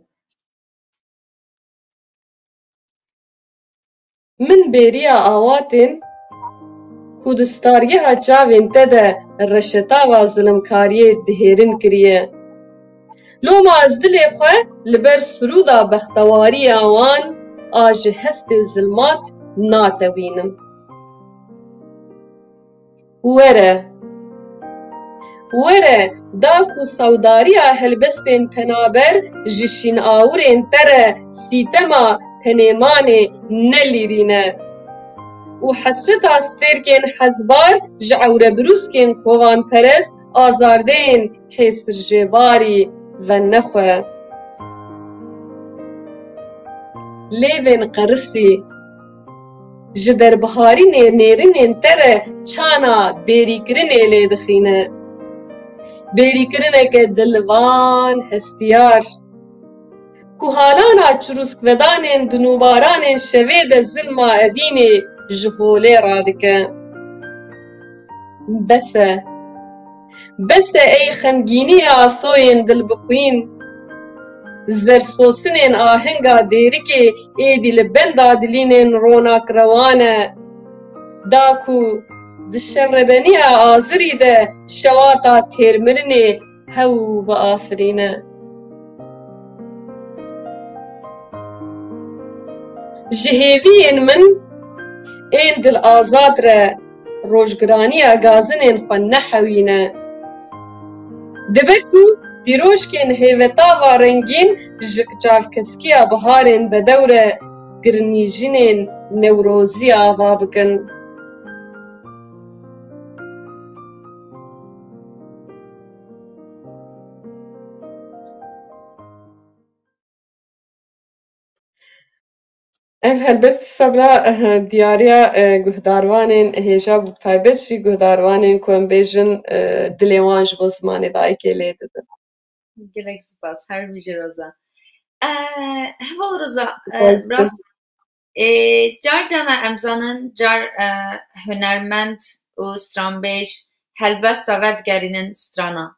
Min bêriya awatên ku di stargeha çavên te de reşetava zilimkariyê dihêrin kiriye. Loma ez dilê xwe li ber sirûda bextewariya wan a ji hestê zilmat natewînim. Were. Were, da ku sawdariya helbestên penaber ji şînawirên te re sîtema tenêmanê nelîrîne û hesreta stêrkên hezbar ji ewrebirûskên kovanperest azardeyên hêsirjêbarî venexwe. Lêvên qerisî. Ji derbiharînê nêrînên te re çana bêrîkirinê lê dixîne. Bêrîkirineke dilvan, hestiyar. Ku halana çirûskvedanên di nûbaranên şevê de zilma evînê ji holê radike. Bes e. Bes e ey xemgîniya soyên dilbixwîn. Zersosinên ahenga dêrikê êdî li benda dilînên ronakrewan e. Da ku di şevrebeniya azirî de şewata têrmirinê hew biafirîne. Ji hêviyên min ên Dil Azad re rojgiraniya gazinên xwe nehewîne. Dibe ku dîrojkên hêvetava rengîn ji çavkeskiya biharên bedew re girnîjinên Newrozî ava bikin. Ev helbest dîsa bila, eh, diyariya, eh, guhdarvanên hêja bû, bi taybet jî guhdarvanên ku em bêjin, eh, dilê wan ji bo zimanê dayikê lê didin. Gelek spas, her bijî Roza. Eh, heval Roza, eh, Spas. rast, eh, car carna em zanin, car, eh, hunermend û stranbêj helbesta vedigerînin strana.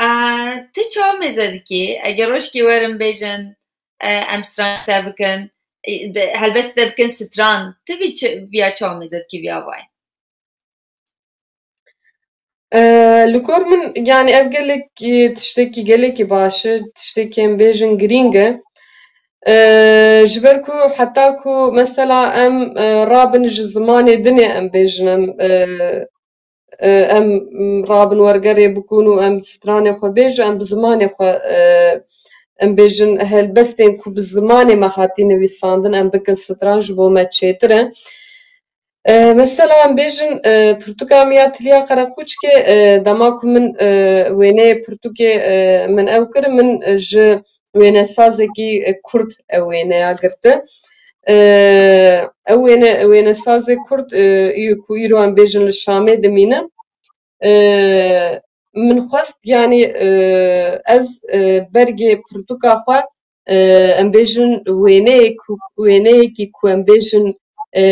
Eh, tu çawa mêze dikî? Eger rojkî werin bêjin, eh, em stran te bikin, eh, de-, helbest te bikin stran. Tu vî çi, viya çawa mêze dikî vî avayî? Eh, li gor min, yani ev gelek, eh, tiştekî gelekî baş e, tiştekî em bêjin girîng e. Eh, ji ber ku heta ku mesela em, eh, rabin ji zimanê dinê em bêjin em, eh, e, em, m, rabin wergerê bikin û em stranê xwe bêjin, em bi zimanê xwe, e, em bêjin helbestên ku bi zimanê me hatî nivîsandin, em bikin stran ji bo me çêtir e. E, mesela em bêjin, e, pirtûka min ya Tiliya Qereqûçikê, e, dema ku min, e, wêneyê pirtûkê, e, min ew kir, min, e, ji wênesazekî, e, kurd ew wêneya girtin. E, ew wêne-, wênesazê kurd, e, î-, ku îro em bêjin li Şamê dimîne. E, min xwest, yanî, e, ez, e, bergê pirtûka xwe, e, em bêjin wêneyek, wêneyekî ku em bêjin, e,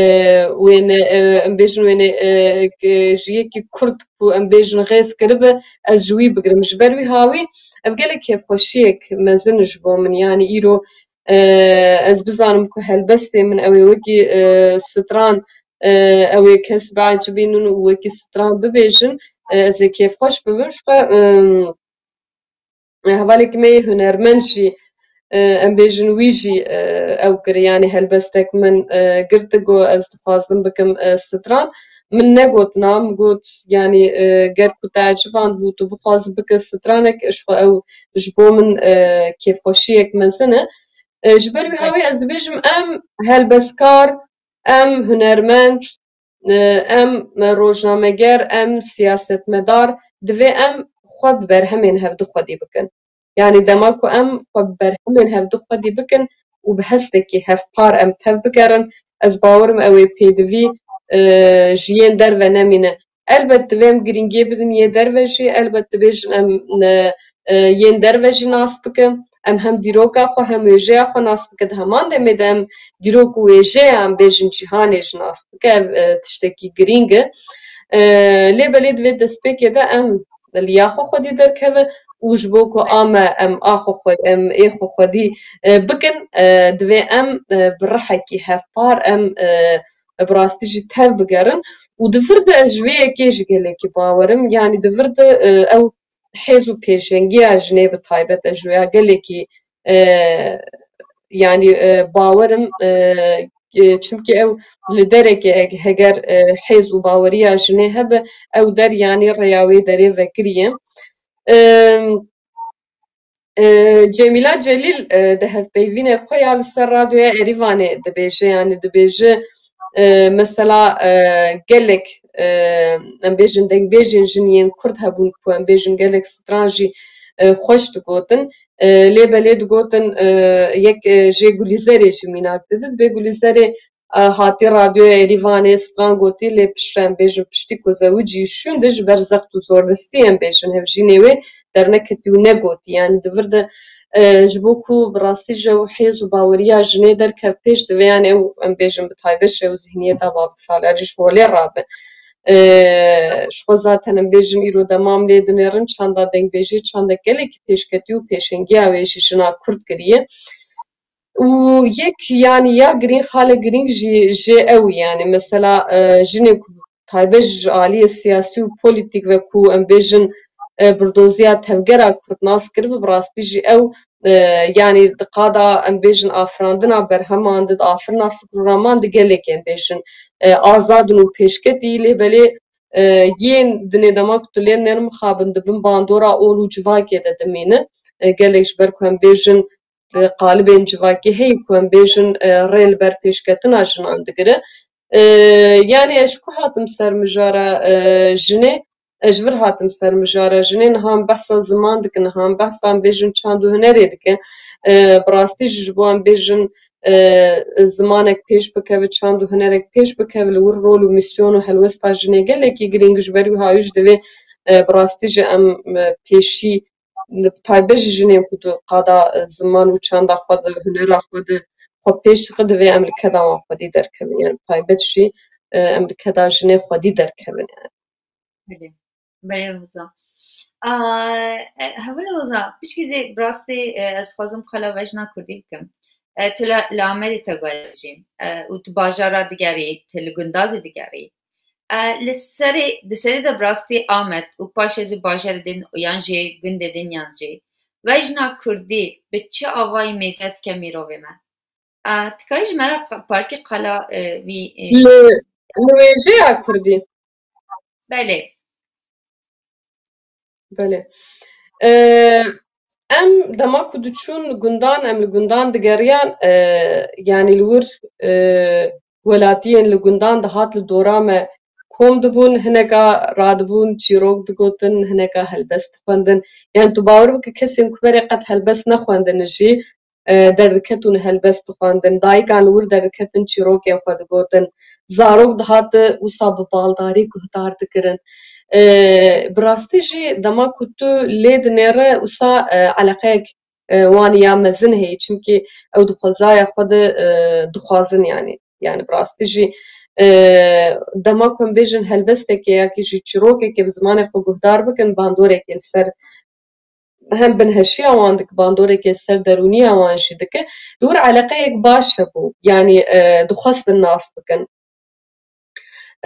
wêne-, e, em bêjin wêne-, e, ke ji yekî kurd ku em bêjin xêz kiribe, ez ji wî bigirim. Ji ber wî hawî ev gelek kêfxweşiyek mezin ji bo min. Yanî îro, e, ez bizanim ku helbestê min ew ê wekî, e, stran, e, ew ê kes biecibînin û wekî stran bibêjin, e, ez ê kêfxweş bibim. Ji xwe, e, hevalekî me yê hunermend jî, e, em bêjin wî jî, e, ew kir, yanî helbestek min, e, girti, got, ez dixwazim bikim, e, stran. Min negot na, min got, yanî, e, ger ku te eciband bû, tu bixwazî bikin stranek, ji xwe ew ji bo min, e, kêfxweşiyek mezin e. E, ji ber wî hawî ez dibêjim, em helbestkar, em hunermend, e, em rojnameger, em siyasetmedar, divê em xwe bi berhemên hevdu xwedî bikin. Yanî dema ku em xwe bi berhemên hevdu xwedî bikin û bi hestekî hevpar em tev bigerin, ez bawerim ew ê pêdivî, e, ji yên derve nemîne. Elbet divê em girîngiyê bidin yê derve jî, elbet dibêjin em, e, e, yên derve jî nas bikin. Em hem dîroka xwe hem wêjeya xwe nas bikin. Di heman demê de em dîrok û wêjeya em bêjin cîhanê jî nas bikin. Ev, e, tiştekî girîng e. E, lê belê divê destpêkê de em li ya xwe xwedî derkevin û ji bo ku a me em a xwe xwe-, em ê xwe xwedî, e, bikin, e, divê em, e, bi rihekî hevpar em, e, bi rastî jî tev bigerin û di vir de ez ji vê yekê jî gelekî bawer im. Yanî di vir de, e, ew hêz û pêşengiya jinê bi taybet ez ji wê ya gelekî, e, yanî, e, bawer im, e, e, çimkî ew li derekê eg-, heger, e, hêz û baweriya jinê hebe, ew der yanî rêya wê derê vekiriye. E, e, Cemîla Celîl, e, di hevpeyvînê xwe ya li ser Radyoya Erîvanê dibêje, yanî dibêje, e, mesela, e, gelek, e, em bêjin dengbêjên jin yên Kurd hebûn ku em bêjin gelek stran jî, e, xweş digotin. E, lê belê digotin, e, yek, e, jê Gulîzerê jî mînak didin. Dibê Gulîzerê, e, hatî Radyoya Erîvanê stran gotî, lê piştre em bêjin piştî ku zewicî şûn de ji ber zext û zordestî em bêjin hevjînê wê derneketî û negotî. Yanî di vir de, e, ji bo ku bi rastî ji ew hêz û baweriya jinê derkev pêş divê, yanî ew em bêjin bi taybet ji ew zihniyeta babik salarî ji holê rabe. E, ji xwe zaten em bêjin îro demam lê dinêrin çanda dengbêjê çandek gelekî pêşketî û pêşengiya wê jî jina Kurd kiriye. Û yek, yanî ya girîng, xale girîng jî jê ew, yanî mesela, e, jinê ku taybet ji aliyê siyasî û polîtîk ve ku em bêjin, e, birdoziya tevgera Kurd nas kiribe, bi rastî jî ew, e, yanî di qada em bêjin afirandina berheman de, di afirina fikr û raman de gelekî em bêjin, e, azad in û pêşketî, lê belê, e, yên dinê dema ku tu lê nêr mixabin di bin bandora ol û civakê de dimîne. E, gelek ji ber ku em bêjin, e, qalibên civakî heye ku em bêjin, e, rê li ber pêşketina jinan digire. E, yanî ez ji ku hatim ser mijara, e, jinê, ez ji vir hatim ser mijara jinê, niha em behsa ziman dikin, niha em behsa em bêjin çand û hunerê dikin. E, bi rastî jî ji bo em bêjin, e, zimanek pêş bikeve, çand û hunerek pêş bikeve, li wir rol û misyon û helwesta jinê gelekî girîng, ji ber wî hawî jî divê, e, bi rastî jî em, e, pêşî bi taybet jî jinên ku di qada, e, ziman û çanda xwe de, hunera xwe de xwe pêş dixe, divê em li keda wan xwedî derkevin. Yani bi taybet jî, e, em li keda jinê xwedî derkevin yani. Belê. Belê Roza. A, e, hevalê Roza, pişkî zê bi rastî, e, ez dixwazim qala vejna kurdî bikim. E, tu li, li Amedê te guherî jî, e, û tu bajara digerî, tu li gunda zî digerî. E, li serê, di serê de bi rastî Amed û paşê zî bajarê din yan jî gundê din yan jî. Vejna kurdî bi çi avayî mêze dike mirovê me? E, tu karî ji me re qa-, parkê qala, e, vî, e, Li, li wêjeya kurdî. Belê. Belê. E, em dema ku diçûn gundan, em li gundan digeriyan, e, yanî li wir, e, welatiyên li gundan dihat li dora me kom dibûn, hineka radibûn, çîrok digotin, hineka helbest dixwendin. Yani tu bawer bike kesên ku berê qet helbest nexwendine jî, e, derdiketûn helbest dixwendin. Dayikan li wir derdiketin çîrokên xwe digotin. Zarok dihate wisa bi baldarî guhdar dikirin. E, bi rastî jî dema ku tu lê dinêre wisa, e, eleqeyek, e, wan ya mezin heye. Çimkî ew di xwezaya xwe de, e, dixwazin yani. Yani bi rastî jî, e, dema ku em bêjin helbestekê ya ki jî çîrokekê bi zimanê xwe guhdar bikin, bandoreke li ser hem binheşiya wan dike, bandoreke ser derûniya wan jî dike. Li wir eleqeyek baş hebû, yanî, e, dixwestin nas bikin.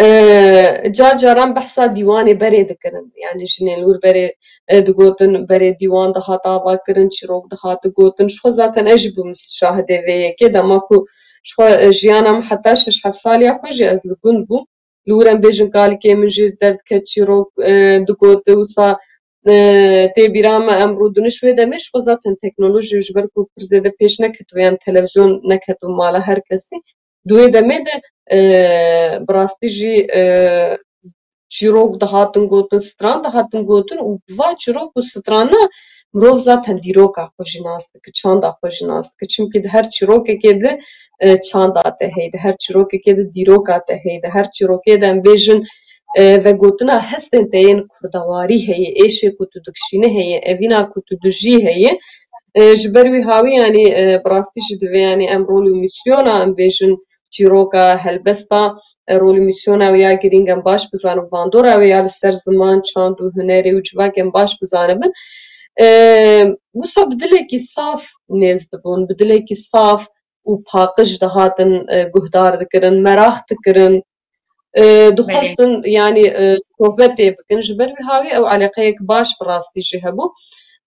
E, car caran behsa dîwanê berê dikirin, yanî jinên li wir berê, e, digotin, berê dîwan dihat ava kirin, çîrok dihati gotin. Ji xwe zaten ez jî bûm şahidê vê yekê, dema ku ji xwe, e, jiyana min heta şeş heft saliya xwe jî ez li gund bûm. Li wir em bêjin kalikê min jî derdiket çîrok, e, digot, wisa, e, tê bîra me em rûdiniş wê demê ji xwe zaten teknolojî ji ber ku pir zêde pêş neketibû, yan televizyon neketibû mala her kesî. Di wê demê de, e, bi rastî jî, e, çîrok dihatin gotin, stran dihatin gotin û bi va çîrok û strana mirov zaten dîroka xwe jî nas dike, çanda xwe jî nas dike. Çimkî di her çîrokekê de, e, çanda te heye, di her çîrokekê de dîroka te heye, di her çîrokê de em bêjin, e, vegotina hestên te yên kurdewarî heye, êşê ku tu dikişînî heye, evîna ku tu dijî heye. E, ji ber wî hawî, yanî, e, bi rastî jî divê, yanî, em rol û mîsyona, em bêjin, çîroka, helbesta, e, rolî mîsyona wê ya girîng em baş bizanin, bandora wê ya li ser ziman, çand û hunerê û civakê em baş bizanibin. E, wisa bi dilekî saf nêz dibûn, bi dilekî saf û paqij dihatin, e, guhdar dikirin, meraq dikirin. E, Belê. Dixwestin, yanî, e, sohbetê bikin. Ji ber wî hawî ew eleqeyek baş bi rastî jî hebû.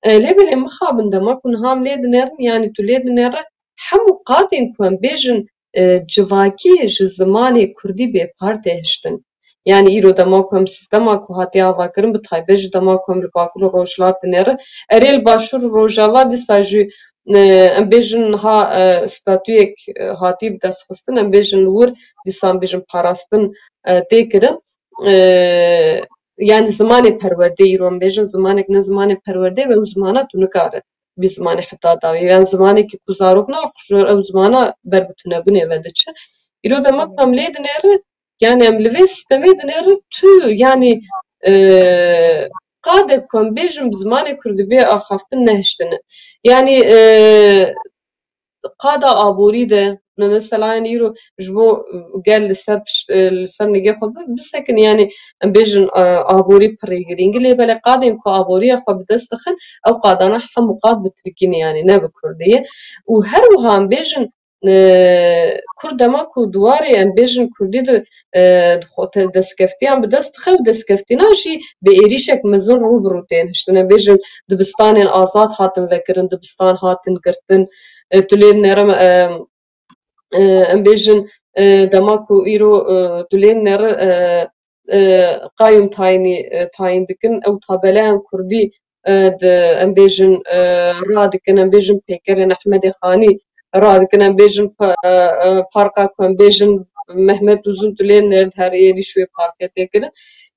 E, lê belê mixabin dema ku niha em lê dinêrin, yanî tu lê dinêre hemû qadên ku em bêjin, e, civakî ji zimanê kurdî bêpar tê hiştin. Yanî îro dema ku em sîstema ku hatiye avakirin, bi taybet ji dema ku em li Bakur û Rojhilat dinêrin, erê li Başûr û Rojava dîsa jî, e, em bêjin niha, e, statuyek, e, hatî bi dest xistin, em bêjin li wir dîsa em bêjin parastin, e, tê kirin. E, yanî zimanê perwerdê îro em bêjin zimanek ne zimanê perwerdê ve ew zimana tu nikare bî zimanê heta dawî. Yanî zimanekî ku zarok naxwe ji ew zimana ber bi tunebûnê ve diçe. Îro dema ku em lê dinêrin, yanî em li vê sîstemê dinêrin tu, yanî, e, qadek ku em bêjin bi zimanê kurdî bê axaftin nehiştine. Yanî, e, qada aborî de, me mesela, yanî îro ji bo, e, gel li ser pişt, e, li ser nigê xwe bi-, bisekin, yanî em bêjin, e, aborî pirê girîng e, lê belê qadên ku aboriya xwe bi dest dixin, ew qadana hemû qad bi tirkî ne, yanî ne bi kurdî ye. Û her wiha em bêjin, e, Kurd dema ku di warê em bêjin kurdî di, e, di xwe te-, destkeftiyan bi dest dixe û destkeftîna jî bi êrîşek mezin rû bi rû tên hiştin. Em bêjin dibistanên azad hatin vekirin, dibistan hatin girtin. E, tu lê nere, e, e, em bêjin, e, dema ku îro, e, tu lê nere, e, e, qayûm tayînî, e, tayîn dikin. Ew tabeleyan kurdî, e, di, em bêjin, e, radikin, em bêjin peykerên Ehmedê Xanî radikin, em bêjin pa-, e, e, parka ku em bêjin Mehmet Uzun tu lê nerd her êrîş wê parkê tê kirin.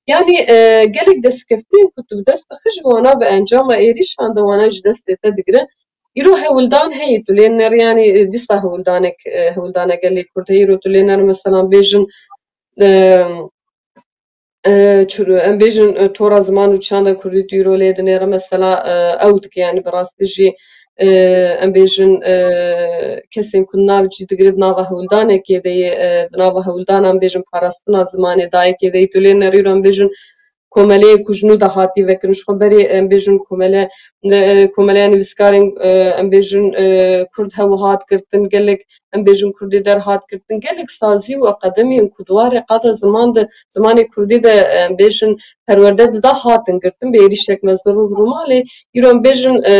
Yanî, e, gelek destkeftiyên ku tu bi dest dixî ji wana bi encama êrîşan de wana ji destê te digirin. Îro hewldan heye, tu lê ner, yanî, e, dîsa hewldanek, e, hewldana gelê Kurd heye. Îro tu lê ner, mesela, bêjin, e, e, çi-, em bêjin, e, tora ziman û çanda kurdî tu îro lê dinêre, mesela, e, ew dike, yanî bi rastî jî, e, em bêjin, e, kesên ku nav cî digire di nava hewldanekê de ye, e, di nava hewldana, em bêjin, parastina zimanê dayikê de ye. Tu lê ner, îro em bêjin, komeleyê ku ji nû de hatî vekirin. Ji xwe berê, em bêjin, komele, e, komeleya nivîskarên, e, em bêjin, e, kurd hew hat girtin, gelek, em bêjin, kurdî der hat girtin, gelek sazî û akademiyên ku di warê qada ziman de, zimanê kurdî de, em bêjin, perwerde dida hatin girtin, bi êrîşek mezin rû bi rû ma. Lê îro em bêjin, e,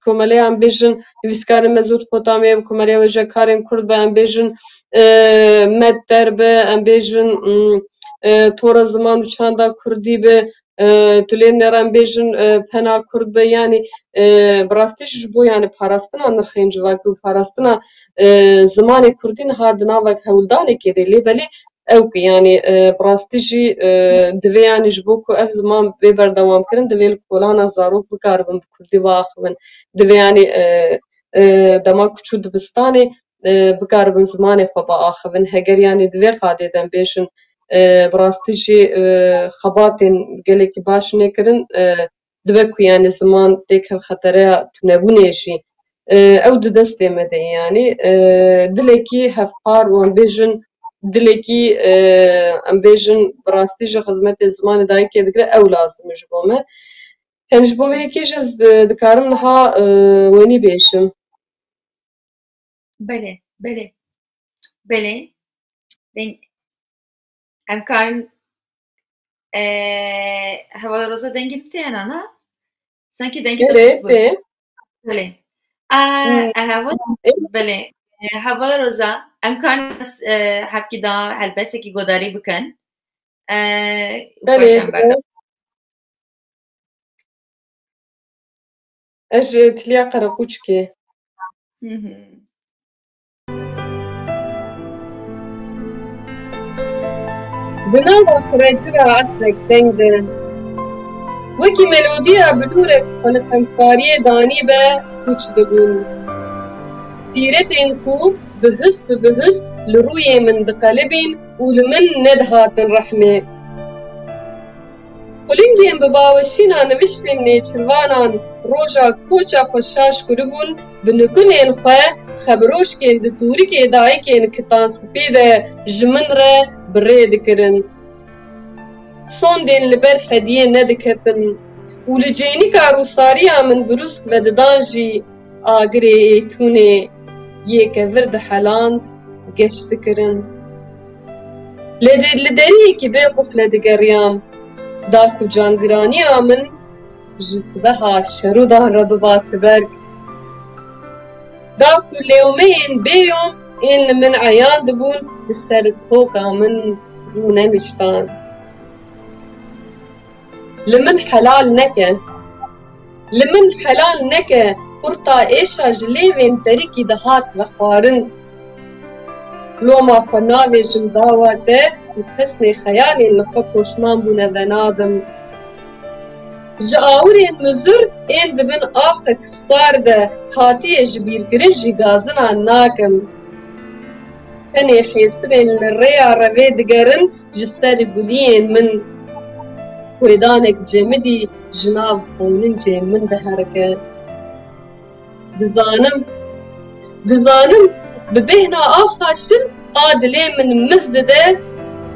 komeleya, em bêjin, nivîskarên Mezûd Xotamê, komeleya wêjekarên kurd be, em bêjin, e, Medder be, em bêjin, mm, e, Tora Ziman û Çanda Kurdî be, e, tu lê nere, em bêjin, e, Pena Kurd be, yanî, e, bi rastî jî ji bo, yanî, parastina nirxên civakî û parastina, e, zimanê kurdî niha di navek hewldanekê de, lê belê ew ku, yanî, e, bi rastî jî, e, divê, yanî, ji bo ku ev ziman bê berdewamkirin, divê li kolana zarok bikaribin bi kurdî biaxivin. Divê, yanî, e, e, dema ku çû dibistanê, e, bikaribin zimanê xwe biaxivin. Heger, yanî, divê qadê de em bêjin, e, bi rastî jî, e, xebatên gelekî baş nekirin, e, dibe ku, yanî, ziman têkev xetereya tunebûnê jî, e, ew di destê me de ye, yanî, e, dilekî hevpar û em bêjin dilekî, e, em bêjin bi rastî jî xizmetê zimanê dayikê digire, ew lazim e ji bo me. Tenê ji bo vê yekê jî ez, e, dikarim niha, e, wenî bêjim. Belê, belê. Belê. Deng-, em karin, e, hevala Roza dengê min tê hena, na? Sankî dengê te Belê, xurt bû. Tê. Belê. A, Hmm. e, heval-, Ê. belê. E, hevala Roza, em karin, e, hevkî da helbestekî godarî bikin. E, û Belê, paşan belê. berda. Ez ji Tiliya Qereqûçikê. Hı hı. Bi nava xirêcira esrek deng de, wekî melodiya bilûrek xwe li xemsariyê danîbe, pûç dibûn. Sîretên ku bihust bi bihust li rûyê min diqelibîn û li min nedihatin rehmê. Qulingên bi baweşîna niviştên nêçirvanan roja koça xwe şaş kiribûn, bi nikunên xwe xebiroşkên di tûrikê dayikên kitanspî de ji min re bi rê dikirin. Sondên li ber fediyê nediketin û li cênîka rûsariya min birûsk vedidan jî agirê êtûnê yê kevir diheland, geş dikirin. Lê dê li deriyekî bê qufle digeriyam, da ku cangiraniya min ji sibeha şerodan re biba tiberg. Da ku lewmeyên bêyom ên li min eyan dibûn li ser koka min rûneniştan. Li min helal neke. Li min helal neke qurta êşa ji lêvên terikî dihat vexwarin. Loma xwe navêjim dawa te û pesnê xeyalên li xwe poşman bûne venadim. Ji awirên mizur ên di bin axek sar de hatiye ji bîrkirin jî gazinan nakim. Tenê hêsirên li rêya revê digerin ji ser guliyên min. Xwêdanek cemidî ji nav xwînincên min diherike. Dizanim, dizanim bi bêhna axa şil a dilê min miz dide,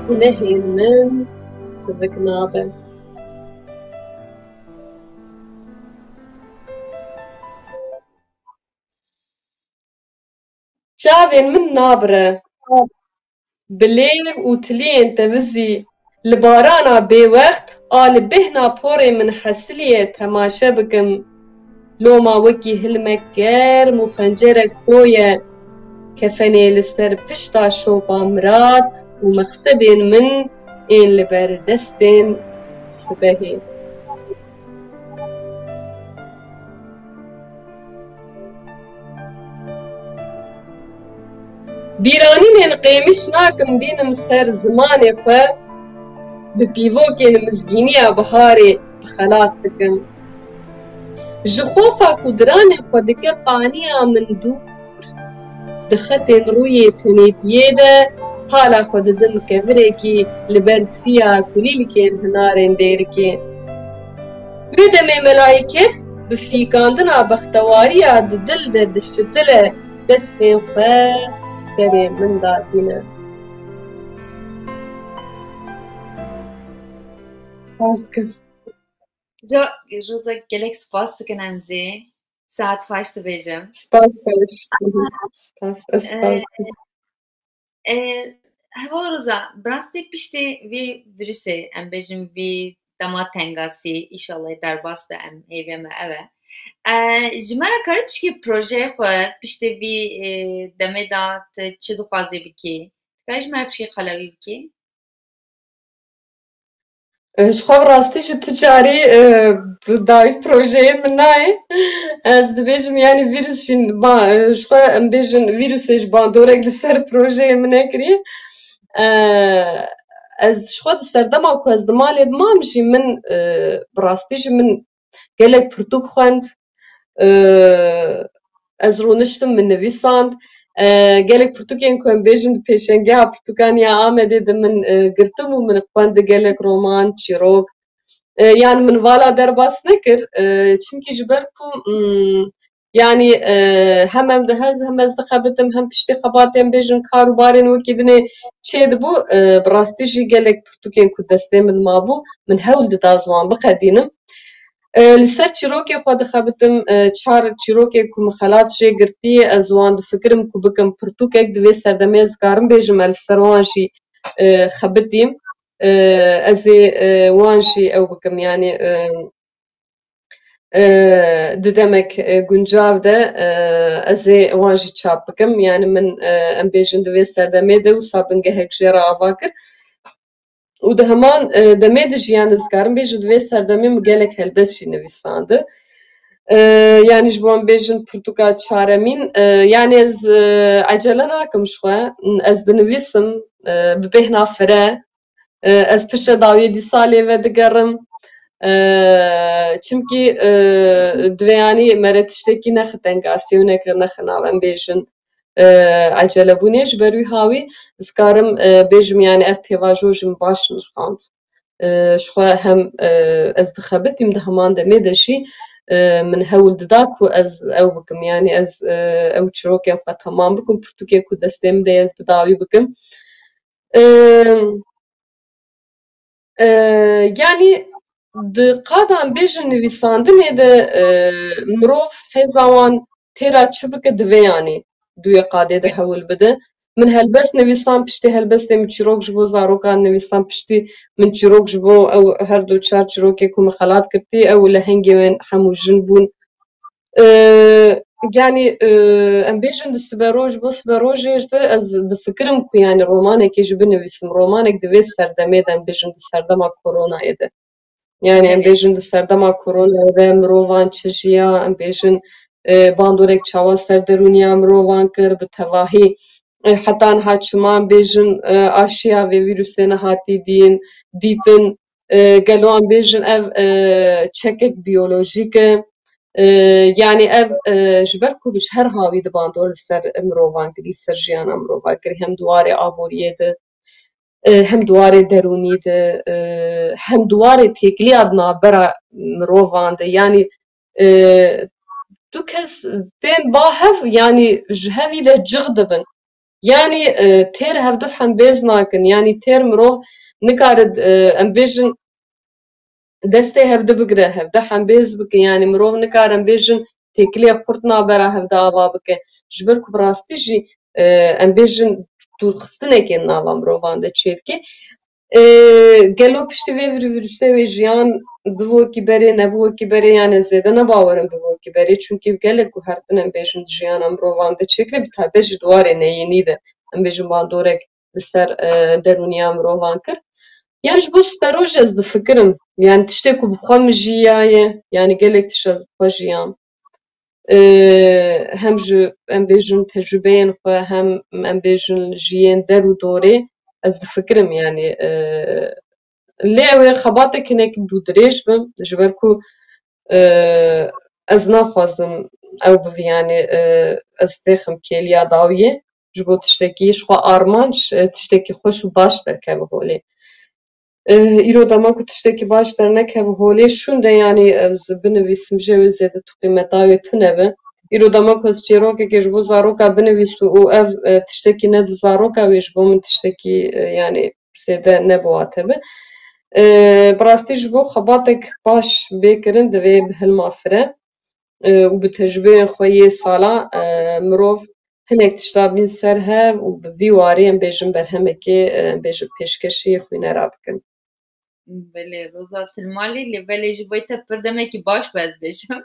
gunehên min sivik nabe. Çavên min nabire. Bi lêv û tiliyên tevizî li barana bêwext a li bêhna porê min hesiliye temaşe bikim. Loma wekî hilmek germ û xencerek koye. Kefenê li ser pişta şopa mirad û mexsedên min ên li ber destên sibehê. Bîranînên qêmiş nakim bînim ser zimanê xwe, bi pîvokên mizgîniya biharê bi xelat dikim. Ji xofa ku diranê xwe dike paniya min dûr, di xetên rûyê tenêtiyê de hala xwe didim kevirekî li ber siya kulîlkên hinarên dêrikê. Wê demê melayket bi fîkandina bextewariya di dil de dişitile, destên xwe bi serê min datîne. Spas dikim. Ca, Roza, gelek spas dikin em zê. Saet xweş dibêjim. Spas xweş. Spas. Ez spas dikim. E, e, Heval Roza, bi rastî piştê vî vîrusê, em bêjin vî dema tengasî, îşallah derbas be, em hêviya me ev e. E, ji me re karî pişkî projeyê xwe, piştê vî, e, demê de tu çi dixwazî bikî? Tu karî ji me re pişkî qala wî bikî? E, ji xwe bi rastî jî tu carî, e, bi dawî projeyê min nayê. Ez dibêjim, yanî vîrus jî ba, e, ji xwe em bêjin vîrusê ji bandorek li ser projeyê min nekiriye. E, ez ji xwe di serdema ku ez di malê dimam jî min, e, bi rastî jî min gelek pirtûk xwend. E, ez rûniştim, min nivîsand. E, gelek pirtûkên ku em bêjin di pêşengeha pirtûkan ya Amedê de min, e, girtim û min xwend gelek roman, çîrok. E, yani min vala derbas nekir. E, çimkî ji ber ku, mm, yani, e, hem em dihez, hem ez dixebitim, hem piştî xebatên bêjin kar û barên wekî dinê çêdibû. E, bi rastî jî gelek pirtûkên ku destê min mabû, min hewl dida ez wan biqedînim. E, li ser çîrokê xwe dixebitim, e, çar çîrokê ku min xelat jê girtî, ez wan difikirim ku bikim pirtûkek, di vê serdemê ez dikarim bêjim, ez li ser wan jî, e, xebitîm. E, ez ê, e, wan jî ew bikim, yanî, e, e, di demek, e, guncav de, e, ez ê wan jî çap bikim. Yanî min, e, em bêjin di vê serdemê de wisa bingehek jê re ava kir. Û di heman, e, demê de jî, yanî ez dikarim bêjim, di vê serdemê min gelek helbest jî nivîsandi. E, yanî ji bo em bêjin pirtûka çaremîn, e, yanî ez, e, ecele nakim ji xwe, ez dinivîsim, e, bi bêhna fire, e, ez piştre dawiyê dîsa lê vedigerim. E, çimkî, e, divê yanî mere tiştekî nexe tengasiyê û neke, nexe nav, em bêjin, e, ecelebûnê. Ji ber wî hawî ez karim, e, bêjim, yanî ev pêvajo jî min baş nirxand. E, ji xwe hem, e, ez dixebitîm di heman demê de jî, e, min hewl dida ku ez ew bikim. Yanî ez, e, ew çirokên xwe temam bikim, pirtûkê ku destê min de ye ez bi dawî bikim. E, e, yanî di qada em bêjin nivîsandinê de, e, mirov hêza wan têra çi bike, divê yanî di wê qadê de hewl bide. Min helbest nivîsan, piştî helbestê min çîrok ji bo zarokan nivîsan, piştî min çîrok ji bo ew her du çar çîrokê ku min xelat girtî, ew lehengê wên hemû jin bûn. E, yanî, e, em bêjin di siberoj, ji bo siberojê jî ez difikirim ku yanî romanekê jî binivîsim. Romanek di vê serdemê de, em bêjin di serdema koronayê de. Yanî em Belê. bêjin di serdema koronayê de mirovan çi jiya, em bêjin, e, bandorek çawa ser derûniya mirovan kir, bi tevahî, e, heta niha çima em bêjin, e, aşiya vê vîrusê nehatî dîn, dîtin, e, gelo em bêjin ev, e, çekek biyolojîk e, e, yanî ev, e, ji ber ku bi ji her hawî di bandor li ser mirovan kirî, li ser jiyana mirovan kirî, hem di warê aboriyê de, e, hem di warê derûnî de, e, hem di warê têkiliya di navbera mirovan de. Yanî, e, du kes tên ba hev, yanî ji hevî de cix dibin. Yanî, e, têr hevdu hembêz nakin. Yanî têr mirov nikare, e, em bêjin destê hevdu bigire, hevdu hembêz bike. Yanî mirov nikare, em bêjin, têkilê xurt navbera hevdu ava bike. Ji ber ku bi rastî jî, e, em bêjin, dûrxistinekê nava mirovan de çêdike. E, gelo piştî vê vir-, vîrusê wê jiyan bibo wekî berê, nebibo wekî berê, yanî zêde ne bawerim bibo wekî berê. Çunkî gelek guhertin em bêjin di jiyana mirovan de çêkirî, bi taybet jî di warê neyînî de, em bêjin bandorek li ser, e, derûniya mirovan kir. Yan ji bo siperoj ez difikirim. Yanî tiştê ku bi xwe min jiyaye, yanî gelek tişt ez bi xwe jiyam. E, hem ji, em bêjin, tecrûbeyên xwe, hem em bêjin ji yên der û dorê ez difikirim, yanî, e, lê ew ê xebatek hinek dû dirêj bim, ji ber ku, e, ez naxwazim ew biviyanê, e, ez têxim kêliya dawiyê, ji bo tiştekî ji xwe armanc, e, tiştekî xweş û baş derkeve holê. E, îro dema ku tiştekî baş dernekeve holê, şûnde, yanî ez binivîsim jê wê zêde tu qîmeta wê tune be. Îro dema ku ez çîrokekê ji bo zaroka binivîsim û ev, e, tiştekî ne di zaroka wê ji bo min tiştekî, e, yanî zêde ne bi wate be. E, bi rastî ji bo xebatek baş bê kirin divê bi hilma fire, e, û bi tecrûbeyên xwe yê sala, e, mirov hinek tişta bîn ser hev û bi vî warî em bêjin berhemekê, e, em bêjin pêşkêşî xwînera bikin. Belê, Roza Tilmalî, lê belê ji bo te pir demekî baş be ez bêjim.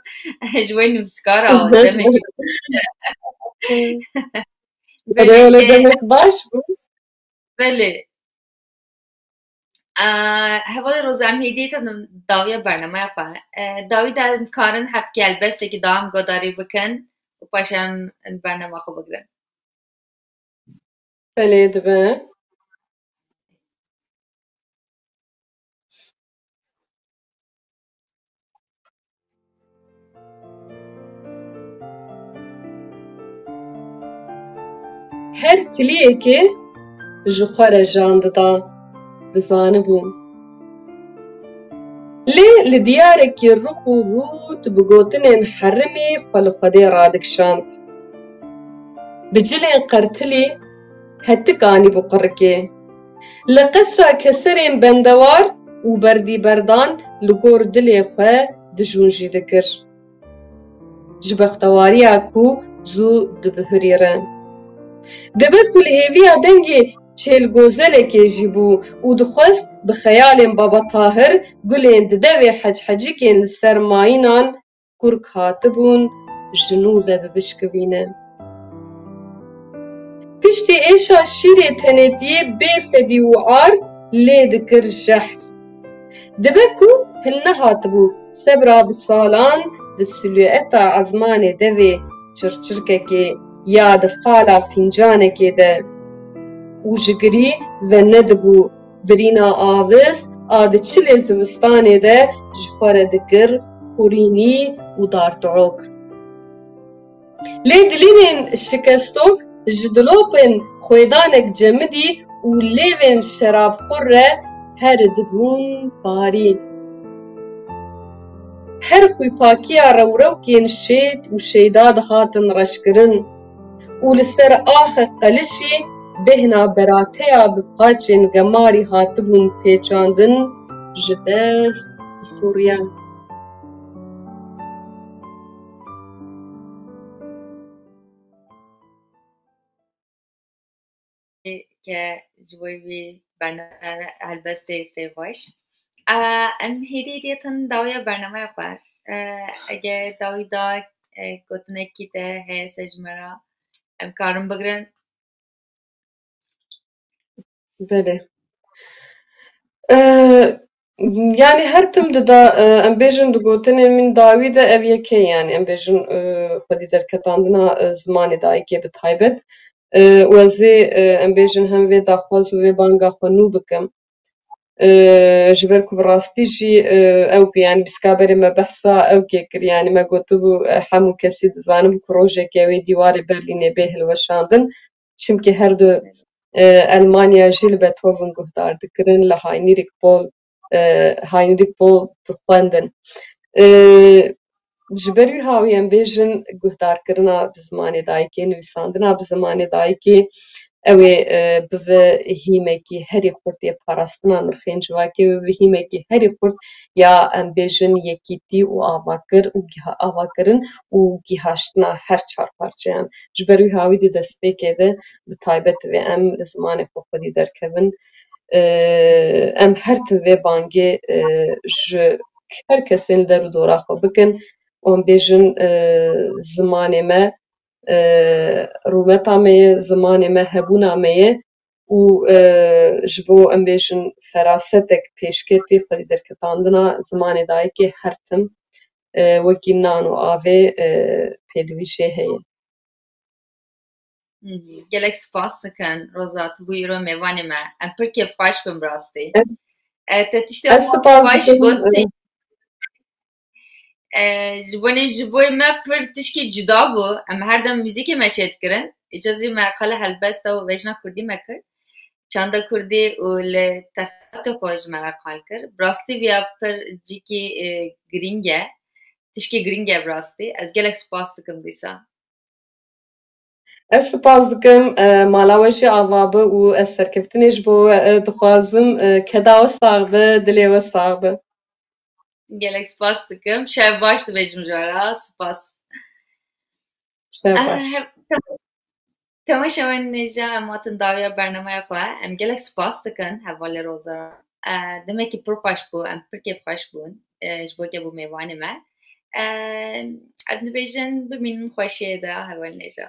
Ji bo nivîskara demekî. Belê, belê, e, demek baş bû. Belê. E, hevalê Roza, em hêdî te dawiya bernameya xwe. E, dawî de em karin hevkê helbestekî dawam guhdarî bikin û paşê em bernama xwe bigirin. Belê dibe. Her tiliyekê ji xwe re jan dida, dizanibû. Lê li diyarekî riq û rût bi gotinên herimî xwe li Xwedê radikişand. Bi cilên qertilî hetik anîbû qirikê. Li qesra keserên bendewar û berdîberdan li gor dilê xwe dijûn jî dikir. Ji bextewariya ku zû dibihurî re. Dibe ku li hêviya dengê çêlgozelekê jî bû û dixwest bi xeyalên Baba Tahir gulên di devê hechhecikên li ser mayînan kurk hatibûn, ji nû ve bibişkivîne. Piştî êşa şîrê tenêtiyê bê fedî û ar lê dikir jehr. Dibe ku hilnehatibû sebra bi salan di silûeta ezmanê devê çirçirkekê ya di fala fîncanekê de û ji girî venedibû birîna avis a di çilê zivistanê de ji xwe re dikir qurînî û dartiok. Lê dilînên şikestok ji dilopên xwêdanek cemidî û lêvên şerabxwir re her dibûn tarî. Her xwîpakiya rewrewkên şêt û şeyda dihatin reşkirin û li ser axe qelişî bêhna berateya bi paçên gemarî hatibûn pêçandin ji dest disûriyan. Ke ji bo vî bername helbestê tê xweş. Em hêdî hêdî tin dawiya bernameya xwe. Eger dawî da gotinekî te heye ser ji me re, em karin bigirin. Belê. Yanî her tim dida, em bêjin di gotinên min dawî de ev yek e, yanî em bêjin xwedî derketandina zimanê dayikê bi taybet. Û ez ê, em bêjin hem vê daxwaz û vê banga xwe nû bikim. Ji ber ku bi rastî jî ew ku, yanî bîska berê me behsa ew kê kir, yanî me gotibû, hemû kesî dizanin ku rojekê wê dîwarê Berlînê bê hilweşandin. Çimkî her du Elmanya jî li Beethoven guhdar dikirin, li Heinrich Böll, Heinrich Böll dixwendin. Ji ber wî hawî em bêjin guhdarkirina bi zimanê dayikê, nivîsandina bi zimanê dayikê, ew ê bi vê hîmekî herî xurt yê parastina nirxên civakê, wê bi hîmekî herî xurt ya em bêjin yekîtî û avakir û giha-, avakirin û gihaştina her çar parçeyan. Ji ber wî hawî di destpêkê de bi taybet divê em li zimanê xwe xwedî derkevin. Em her tim vê bangê ji her kesên li der û dora xwe bikin û em bêjin, zimanê me rûmeta me ye, zimanê me hebûna me ye û ji bo em bêjin ferasetek pêşketî xwedî derketandina zimanê dayikê her tim wekî nan û avê pêdivî jê heye. Gelek spas dikin Roza, tu bûyî îro mêvanê me. Em pir kêfxweş bin bi rastî. Ez, e, te tiştê ez spas xweş dikim, gotî. E, ji bo nê ji bo me pir tişkî cuda bû. Em her dem muzîkê me çêdikirin. Îca zî me qala helbesta û vejna kurdî me kir. Çanda kurdî û li tefatê xwe ji me re qal kir. Bi rastî viya pir cîkî, e, girîng e. Tişkî girîng e bi rastî. Ez gelek spas dikim dîsa. Ez spas dikim, e, mala we jî ava be û ez serkeftinê ji bo we, e, dixwazim. E, keda we sax be, dilê we sax be. Gelek spas dikim. Şev baş dibêjim ji we re. Spas. Şev baş. Temaşevanên hêja, em hatin dawiya bernameya xwe. Em gelek spas dikin hevalê Roza re. E, demekî pir xweş bû, em pir kêfxweş bûn, e, ji bo ke bû mêvanê me. E, em dibêjin bimînin xweşiyê de hevalên hêja.